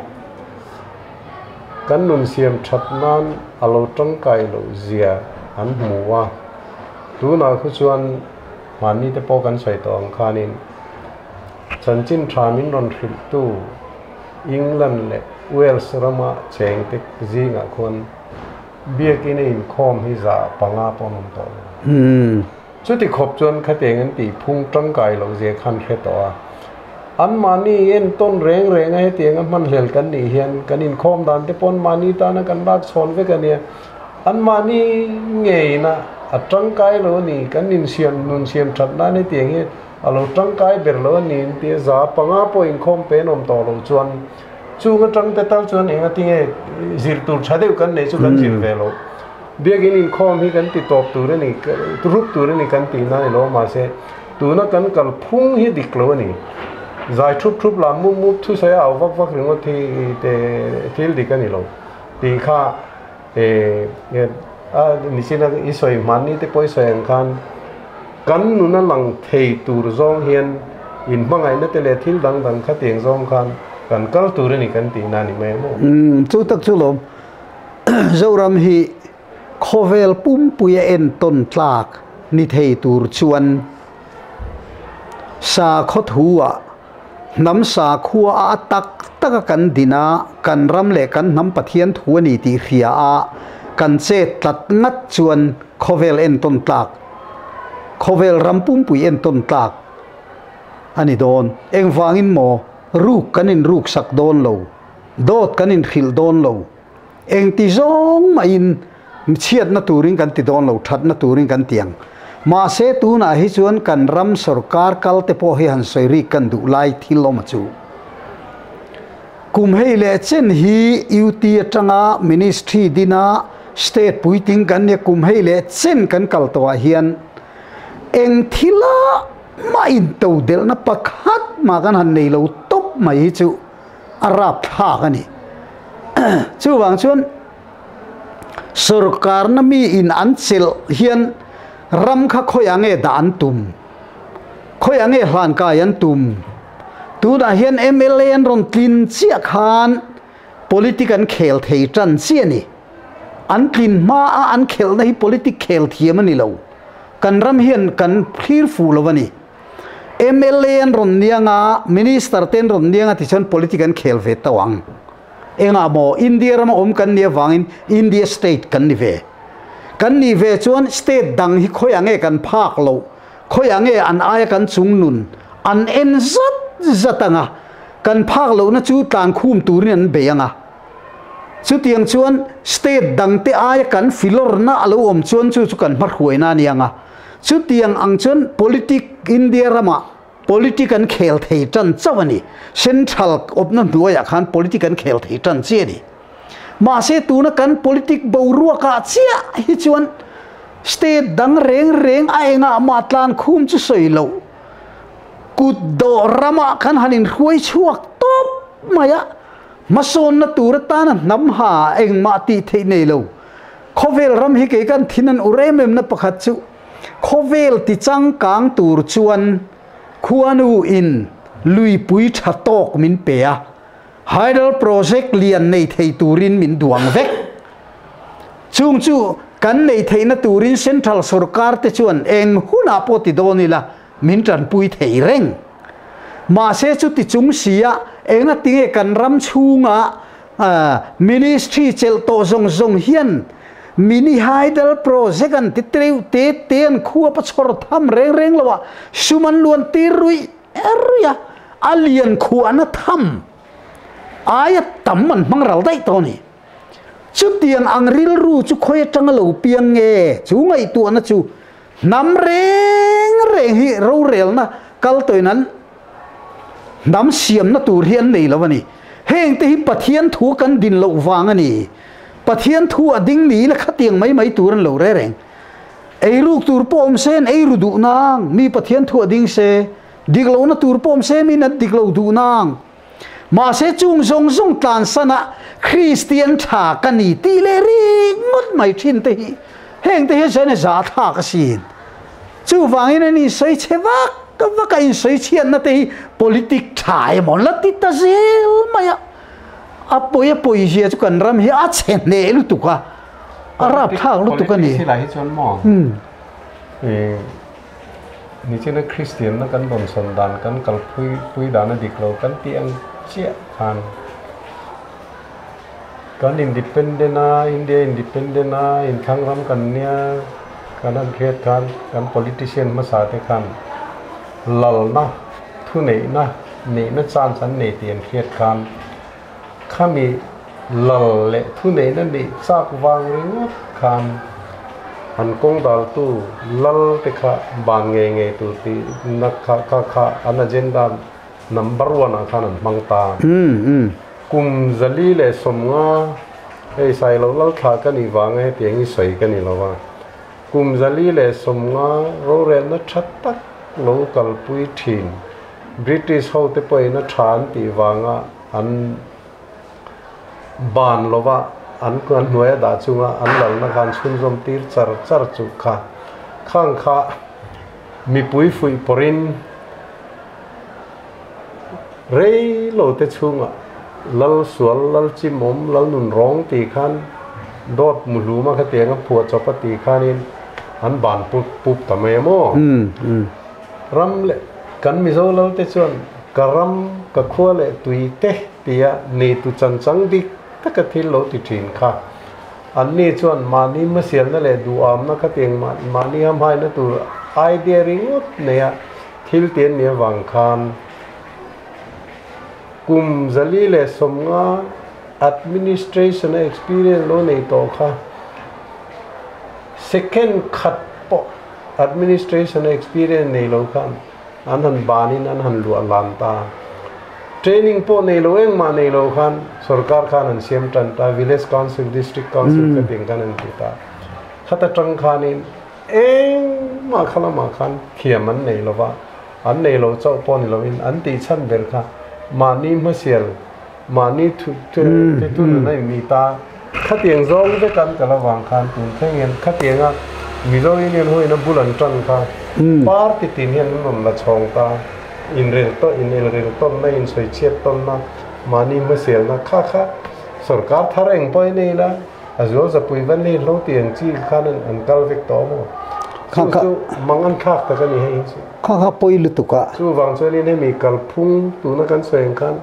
Kan nun siam that nan a lo tangkai loh zia an hmu a, tunah khu chuan mahni te pawh kan sawi tawh ang khanin chanchin tha min rawn hrilhtu England leh Wales rama chengte zingah khuan Biakinn a inkhawm hi 5% pawh an awm tawh lo. Chuti khawp chuan khatiang an tih phung tangkai loh zia khan hre tawh a. Anmahni entawn reng reng a hetiang a hmanhlel kan nih hian kan inkhawm dan te pawh anmahni tana kan lak chhawn vek a nia. Anmahni ngeina a tangkai lo a ni, kan insiam nun siam that nan hetiang hi a lo tangkai ber lo a ni an ti a, 5% pawh inkhawm pe an awm tawh lo chuan Chung atang te tal chuan enga tinge zir tur tha deuh kan neih chu kan zir ve lo. Biakinn inkhawm hi kan ti tawp tur a ni, rup tur a ni kan tih nan ilo mahse tuna kan kal phung hi dik lo a ni. Zai thup thup lam mup mup thusawi a au vak vak ringawt hi te thil dik a ni lo tih kha a nichin a i sawi hmanni te pawh i sawi ang khan kan nuna lang thei tur zawng hian inhmangaihna te leh thil dang dang khatiang zawng khan kan kal tur a ni kan tihna a ni mai ang maw? Chu tak chu lawm Zoram hi khawvel pumpui a entawn tlak ni thei tur chuan sakhaw thu ah. Hnam sakhua a tak taka kan din a, kan ram leh kan hnam Pathian thu a ni tih hria a, kan chet tlat ngat chuan khawvel entawn tlak, khawvel ram pumpui entawn tlak a ni dawn. Engvangin maw ruk kan inruksak dawn lo, dawt kan inhrilh dawn lo. Engti zawng mahin chhiatna turin kan ti dawn lo, thatna turin kan ti ang. Mahse tunah hi chuan kan ram sorkar kal te pawh hi han sawi rik kan duh lai thil awm a chu. Kum hei leh chen hi UT atanga Ministry dina State puitling kan nia kum hei leh chen kan kal tawhah hian eng thila mah intodelhna pakhat mah kan han nei lo tawp mai hi chu a rapthlak a ni. Chuvang chuan sorkarna mi in an chelh hian ram kha khawiah nge dah an tum? Khawiah nge hlankai an tum? Tunah hian mla an rawn tlin chiah khan politic an khel thei tan chiah a ni. An tlin hma a an khelhna hi politic khel thiam a ni lo. Kan ram hian kan thlir fuh lo a ni. Mla an rawn niang a, Minister te an rawn niang a tichuan politic an khel ve tauh ang. Engah maw India rama awm kan nih avangin India state kan ni ve. Kan nih ve chuan state dang hi khawiah nge kan phak loh, khawiah nge an aia kan chung nun an en zat zat ang a, kan phak lohna chu tlankhum turin an bei ang a. Chutiang chuan state dang te aia kan filawrna a lo awm chuan chu chu kan hmahruaina a ni ang a. Chutiang ang chuan politic India ramah politic an khel thei tan chauh a ni. Central awpna hnuaiah khan politic an khel thei tan chiah a ni. Mahse tuna kan politic boruakah chiah hi chuan state dang reng reng a engah mah tlan khum chu sawi loh. Kut dawh ramah khan han inhruai chhuak tawp mai a, hmasawnna tur atana hnam ha engmah tih theih nei lo. Khawvel ram hi kei kan thin an ur em em na pakhat chu khawvel ti changkang tur chuan khuanu in luipui tha tawk min pe a, hydel project lian nei thei turin min duang vek. Chung chu kan nei theihna turin central sorkar te chuan eng hunah pawh ti dawn ila min tanpui thei reng. Mahse chuti chung sia enga tinge kan ram chhunga Ministry chelh tawh zawng zawng hian mini hydel project an ti treuh te te an khuap a chhawr tham reng reng lo a, sum an luan tir ruih ruih a, a lian khuahna tham aia tam an hmang ral daih tawh a ni. Chutiang ang rilru chu khawi atanga lo piang nge? Chu ngaihtuahna chu hnam reng reng hi rorelna kal tawhin an Hnam siamna tur hi an nei lo a ni. Heng te hi Pathian thu kan din loh vang a ni. Pathian thu a ding ni ila khatiang mai mai tur an lo re reng. Eiruk tur pawh awm se an eiru duh nang, mi Pathian thu a ding se. Dik lohna tur pawh awm se min an dik lo duh nang. Mahse chung zawng zawng tlansan a Kristian tha ka ni tih leh ringawt mai thin te hi heng te hi chuan a zahthlak asin. Chuvangin an insawi chhe vak vak a, insawi chhiatna te hi politic tha emaw an la ti ta zel mai a. A pawi a pawi zia chu kan ram hi a chhe hneh lutuk a, a rapthlak lutuk a ni. Politics hi lah hi chuan maw nichina Kristian na kan rawn sawn dan kan kalpui pui dan a dik lo kan tih ang chiah khan Kan independent a, India independent a, inthlang ram kan nia, kan han hriat khan kan politician hmasa te khan lalna, thuneihna, neihna chance an nei tih an hriat khan khami lal leh thuneihna neih chak vang ringawt khan an kawng daltu lal te kha ban ngei ngei tur tih na kha kha an agenda Number one ah khan an hmang ta. Kum 450, hei Sailo Lalthla ka nih vanga hetiang hi sawi ka ni lo a, kum 450 rorelna tha tak lo kalpui thin British ho te pawhin a tha an tih vanga an ban lova an hnuaia dah chunga an lalna khan chhunzawm tir char char chu kha khang kha mipui fuih pawrin Rei lo te chhungah Lal Sual, Lal Chimawm, Lal Nun Rawng tih khan dawt muhluma khatiang a phuah chawp a tih khanin an ban pup pup ta mai a maw? Ram leh kan Mizo Lal te chuan. Ka ram, ka khua leh tui te tia neitu chanchang dik taka thil lo ti thin kha. Anni chuan mahni hmasialna leh duhamna khatiang mahni hamhaina tur idea ringawt neia thil ti an nih avang khan kum 450 administration a experience lo nei tawh kha second khat pawh administration a experience nei lo khan An han banin an han luah lan ta. Training pawh nei lo engmah nei lo khan sorkar khan an siam tan ta, Village Council, District Council kha tiang khan an ti ta. Khata tang khanin engmah kha lamah khan thiam an nei lo va, an nei lo chauh pawh ni loin an tih chhan ber kha mahni hmasial, mahni thu te tunun a innih ta. Khatiang zawng vek an kal avang khan tun thleng hian khatianga Mizo Union hoin a bul an tan kha party tin hian an rawn la chhawng ta. Inrel tawn, inelrel tawnna, insawichhiat tawnna, mahni hmasialna kha kha sorkar thar eng pawh in ei la, a zual zapui van hi hlo ti ang chi khan an kal vek tawh maw? Chu chu mang an thlak tak a ni hei hi chu. Kha kha pawi lutuk a. Chuvang chuanin hemi kalphung tuna kan sawi ang khan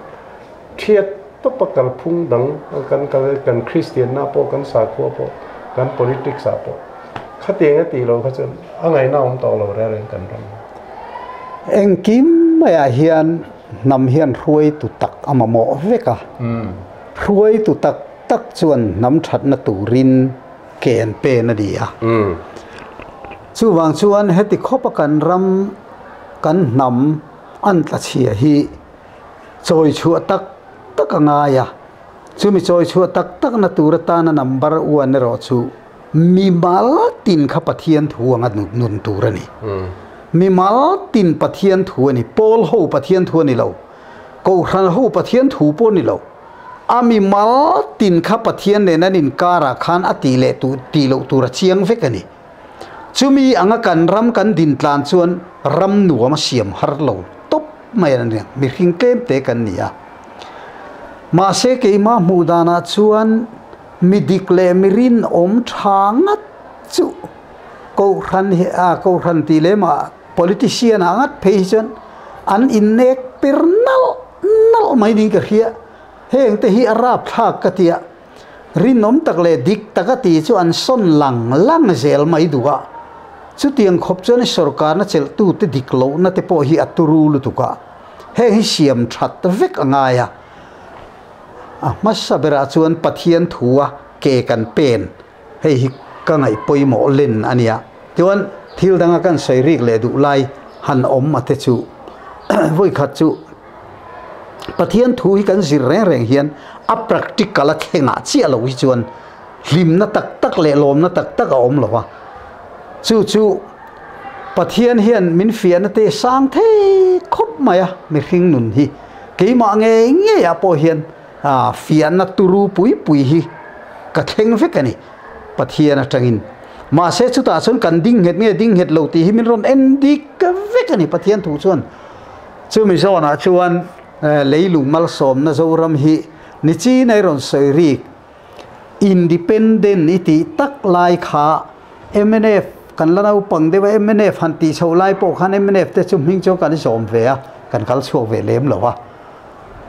Thiat tawpa kalphung dang kan kal kan Kristianna pawh kan sakhua pawh kan politics ah pawh khatiang a tih loh kha chuan a ngaihna awm tawh lo reng reng kan ram. Engkim maiah hian hnam hian hruaitu tak a mamawh vek a, hruaitu tak tak chuan hnam thatna turin ke an pen a ni a. Chuvang chuan heti khawpa kan ram kan hnam an tlachhia hi Chawi chhuah tak tak a ngai a, chumi chawi chhuah tak takna tur atana number one erawh chu mimal tin kha Pathian thu anga nun tur a ni. Mimal tin Pathian thu a ni, pawl ho Pathian thu a ni lo, Kohhran ho Pathian thu pawh a ni lo. A mimal tin kha Pathian nen an inkarah khan a tih leh tih loh tur a chiang vek a ni. Chumi anga kan ram kan din tlan chuan ram nuam a siam har lo tawp mai a ni, mihring tlem te kan ni a. Mahse keimah hmuh danah chuan mi dik leh mi rinawm tha ngat chu Kohhran hi a Kohhran tih leh mah politician ah ngat phei hi chuan an innek per nalh nalh mai niin ka hria. Heng te hi a rapthlak ka tia. Rinawm tak leh dik taka ti chu an sawn lang lang zel mai duh a, chutiang khawp chuan sorkarna chelhtute dik lohna te pawh hi a turu lutuk a, heng hi siam that vek a ngai a. A hmasa berah chuan Pathian thua ke kan pen, hei hi ka ngaih pawimawh len a nia. Chuan thil danga kan sawi rik leh duh lai han awm a te chu vawikhat chu Pathian thu hi kan zir reng reng hian a practical a thlengah chiah lo hi chuan hlimna tak tak leh lawmna tak tak a awm lo a. Chu chu Pathian hian min fiahna te sang thei khawp mai a mihring nun hi keimah ngei ngeiah pawh hian fiahna turu pui pui hi ka thleng vek a ni Pathian atangin. Mahse chutah chuan kan ding nghet nge ding nghet lo tih hi min rawn en dik vek a ni Pathian thu chuan. Chumi zawnah chuan leilung malsawmna Zoram hi ni chin a rawn sawi rik. Independent i tih tak lai kha mnf kan la naupang deuh a, mnf han tih chhoh lai pawh khan mnf te chu hming chu kan zawm ve a, kan kal chhuak ve lem lo a.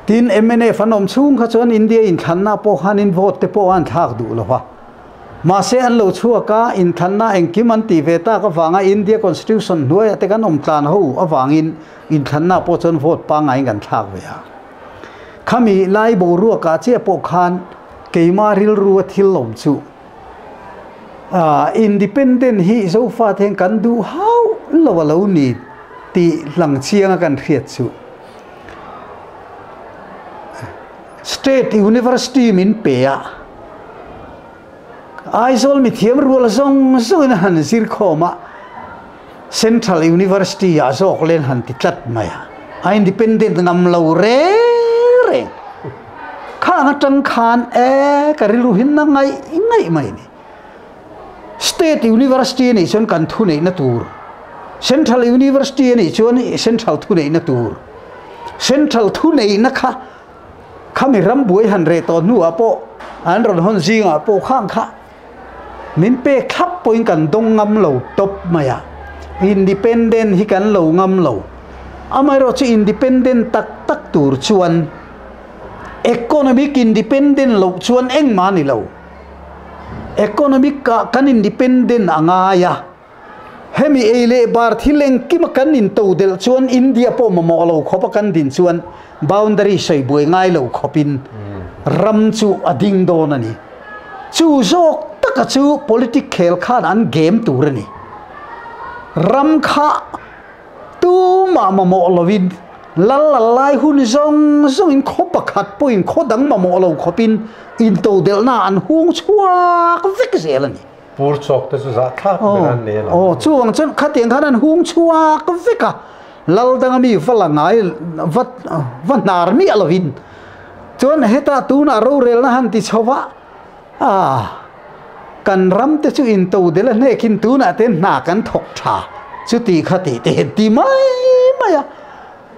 Tin, mnf an awm chhung kha chuan India inthlanna pawh khanin vote te pawh an thlak duh lo a. Mahse an lo chhuak a, inthlanna engkim an tih ve tak avanga India Constitution hnuaiah te kan awm tlan ho avangin inthlanna pawh chuan vote pangaiin kan thlak ve a. Khami lai boruakah chiah pawh khan keimah rilru a thil awm chu Independent hi Zofa te hian kan duh hauh lo a lo ni tih lang chianga kan hriat chu. State University min pe a, Aizawl mithiam rual zawng zawngin a han zir khawm a, Central University ah zawk len han ti tlat mai a, a independent ngam lo reng reng. Khang atang khan e ka rilru hi na ngaih ngaih mai ni. State University anih chuan kan thuneihna tur, Central University anih chuan Central thuneihna tur. Central thuneihna kha khami ram buai han reh tawh hnuah pawh an rawn hawn zingah pawh khang kha min pek thlap pawhin kan dawng ngam lo tawp mai a. Independent hi kan lo ngam lo. Amaherawhchu independent tak tak tur chuan economic independent loh chuan engmah a ni lo. Economic ah kan independent a ngai a, hemi ei leh bar thil engkima kan intodelh chuan India pawh mamawh lo khawpa kan din chuan boundary sawi buai ngai lo khawpin ram chu a ding dawn a ni. Chu zawk taka chu politic khel khan an game tur a ni. Ram kha Tumah mamawh lovin lal a lai hun zawng zawngin khaw pakhat pawhin khaw dang mamawh lo khawpin intodelhna an hung chhuak vek zel a ni. Pur chawk te chu zahthlak ber an nei alawm. Aw, chuvang chuan khatiang khan an hung chhuak vek a, lal danga mi va la ngai va va hnar miah lovin chuan hetah tunah rorelna han ti chho va, A, kan ram te chu intodel a hnekin tunah te hna kan thawk tha chuti kha tih te hian ti mai mai a,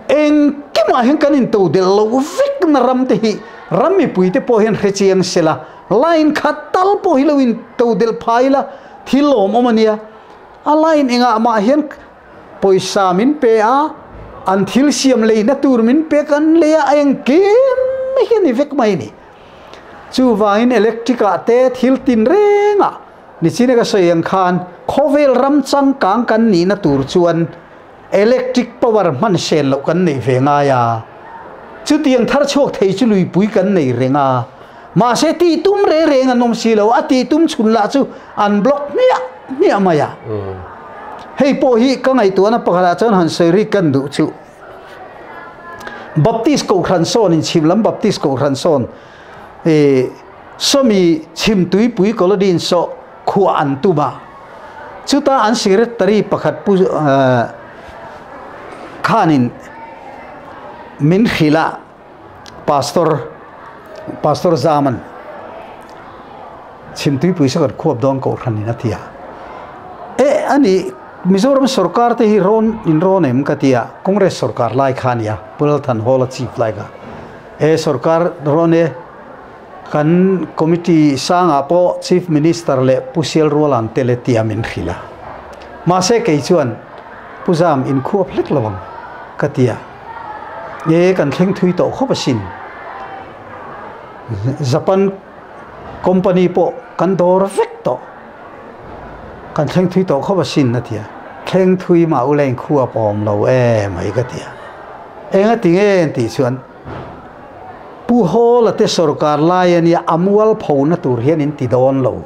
engkimah hian kan intodel loh vek na ram te hi ram mipui te pawh hian hrechiang sela, line khat tal pawh hi lo intodel phai ila thil lawmawm a nia, a line engah mah hian pawisa min pe a, an thil siam leina tur min pe kan lei a, engkim hi a ni vek mai a ni. Chuvangin electric ah te thil tin reng ah nichina ka sawi ang khan khawvel ram changkang kan nihna tur chuan electric power hman sen loh kan neih ve ngai a, chutiang thar chhuak thei chu luipui kan nei reng a, mahse tih tum reng reng an awm si lo, a tih tum chhun lah chu an block hmiah hmiah mai a. Hei pawh hi ka ngaihtuahna pakhatah chuan han sawi rik kan duh chu. Baptist Kohhran sawn in chhim lam Baptist Kohhran sawn eh sawmi chhim tuipui Colodin saw khuah an tum a. Chuta an secretary pakhat pu khanin min hrilh a Pastor Pastor Zaman chhim tuipui saw kan khuap dawn Kohhran in a ti a. Eh ani Mizoram sorkar te hi rawn in rawn em ka ti a, Congress sorkar lai kha a nia, Pu Lalthanhawla chief lai kha. He sorkar rawn e kan committee sangah pawh Chief Minister leh Pu Sialruala an tel e tia min hrilh a. Mahse kei chuan Pu Zam in khuap hlek lo ang ka ti a, e kan thleng thui tawh khawp asin. Japan company pawh kan dawr vek tawh. Kan thleng thui tawh khawp asin a ti a, thleng thui mah ula in khu a pawm lo em mai ka ti a. Eng a ti nge an tih chuan Pu Hawla te sorkar lai a nia a mual pho na tur hian in ti dawn lo.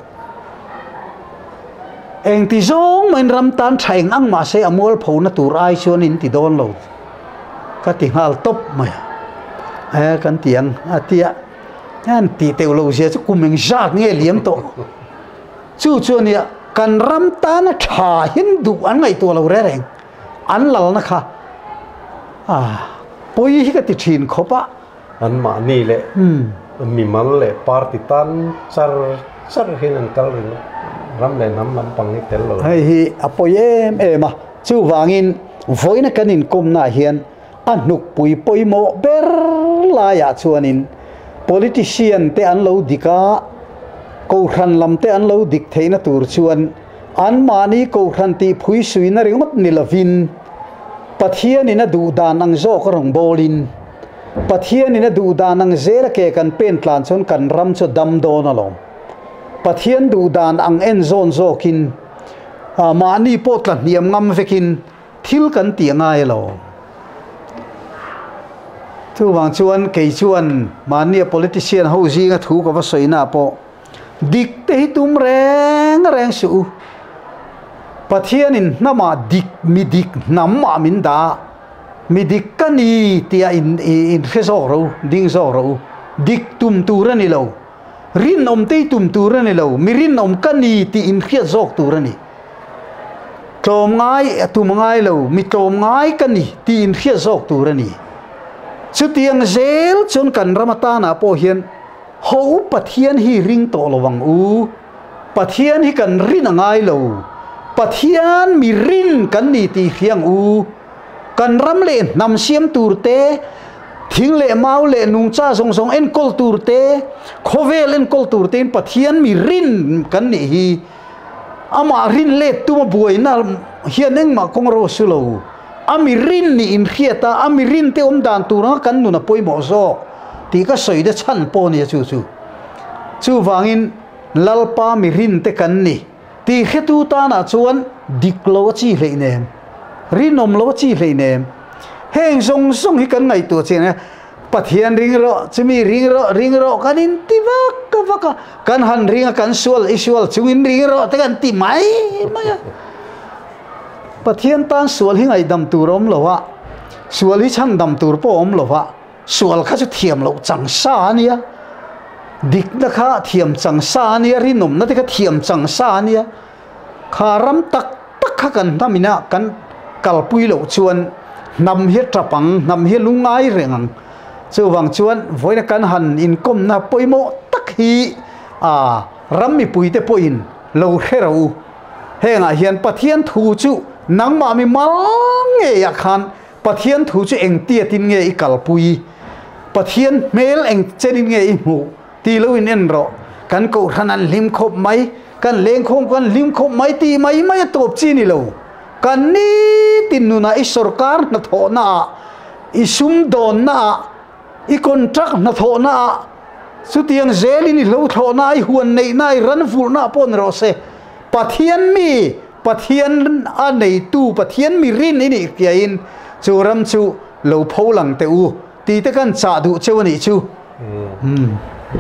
Eng ti zawng mahin ram tan tha eng ang mahse a mual pho na tur ai chuan in ti dawn lo ka ti nghal tawp mai a. E kan ti ang a ti a, an tih teuh loh zia chu kum eng zat nge liam tawh. Chu chu a nia, kan ram tana tha hian duh an ngaihtuah lo reng reng, an lalna kha a pawi hi ka ti thin khawp a. Anmahni leh mimal leh party tan char char hian an kal ringawt, ram leh hnam lampang hi tel lo. Hei hi a pawi em em a, chuvangin vawiina kan inkawmnaah hian a hnukpui pawimawh ber laiah chuanin politician te an lo dik a, kohhran lam te an lo dik theihna tur chuan anmahni kohhran tih phui suina ringawt ni lovin Pathianin a duh dan ang zawk a rawn bawlin Pathianin a duh dan ang zela ke kan pen tlan chuan kan ram chu dam dawn alawm. Pathian duh dan ang en zawn zawkin mahni pawh tla hniam ngam vekin Thil kan tih a ngai lo. Chuvang chuan kei chuan mahnia politician ho zinga thu ka va sawina pawh dik te hi tum reng reng suh u. Pathianin hnamah dik mi dik hnamah min dah mi dik ka ni tia in in hre zawk ro ding zawk ro u. Dik tum tur a ni lo. Rinawm te hi tum tur a ni lo. Mi rinawm ka ni tih in hriat zawk tur a ni. Tlawm ngai a tum ngai lo, mi tlawm ngai ka ni tih inhriat zawk tur a ni. Chutiang zel chuan kan ram atanah pawh hian ho Pathian hi ring tawh lo ang u, Pathian hi kan rin a ngai lo, Pathian mi rin kan ni tih hria ang u. Kan ram leh hnam siam tur te, thing leh mau leh nungcha zawng zawng enkawl tur te, khawvel enkawl tur tein Pathian mi rin kan nih hi. Amah rin let tuma buaina hian engmah kawng ro a su lo. A mi rin nih inhriat a, a mi rin te awm dan tur anga kan nun a pawimawh zawk tih ka sawi te chhan pawh a nia chu chu. Chuvangin Lalpa mi rin te kan ni tih hretu tanah chuan dik lo a chi hleihnem, rinawm lo a chi hleihnem. Heng zawng zawng hi kan ngaihtuah chian a, Pathian ring rawh, chumi ring rawh, ring rawh kan inti vak vak a, kan han ring a kan sual i sual chungin ring rawh te kan ti mai mai a. Pathian tan sual hi ngaihdam tur a awm lo a, sual hi chhandam tur pawh a awm lo a, sual kha chu thiam loh chang sa a nia, dikna kha thiam chang sa a nia, rinawmna te kha thiam chang sa a nia, kha ram tak tak kha kan hnam ina kan kalpui loh chuan hnam hi a tap ang, hnam hi a lungngai reng ang. Chuvang chuan vawiina kan han inkawmna pawimawh tak hi a ram mipuite pawhin lo hre ro u. Hengah hian Pathian thu chu nangmah mi mal ngeiah khan Pathian thu chu engtiatin nge i kalpui, Pathian hmel eng chenin nge i hmuh ti lo in en rawh. Kan kohhran an hlim khawp mai, kan lengkhawm kan hlim khawp mai tih mai mai a tawp chi ni lo. Kan nitin nunah i sorkar hnathawhnaah, i sumdawnnaah, I contract hnathawhna ah chutiang zelin i hlothlawhna, i huan neihna, i ran vulhna pawh ni rawh se. Pathian mi, Pathian a neitu, Pathian mi rin i nih hriain chu ram chu lo pho lang teh u tih te kan chah duh cheu a nih chu.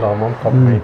Lawmawm khawp mai.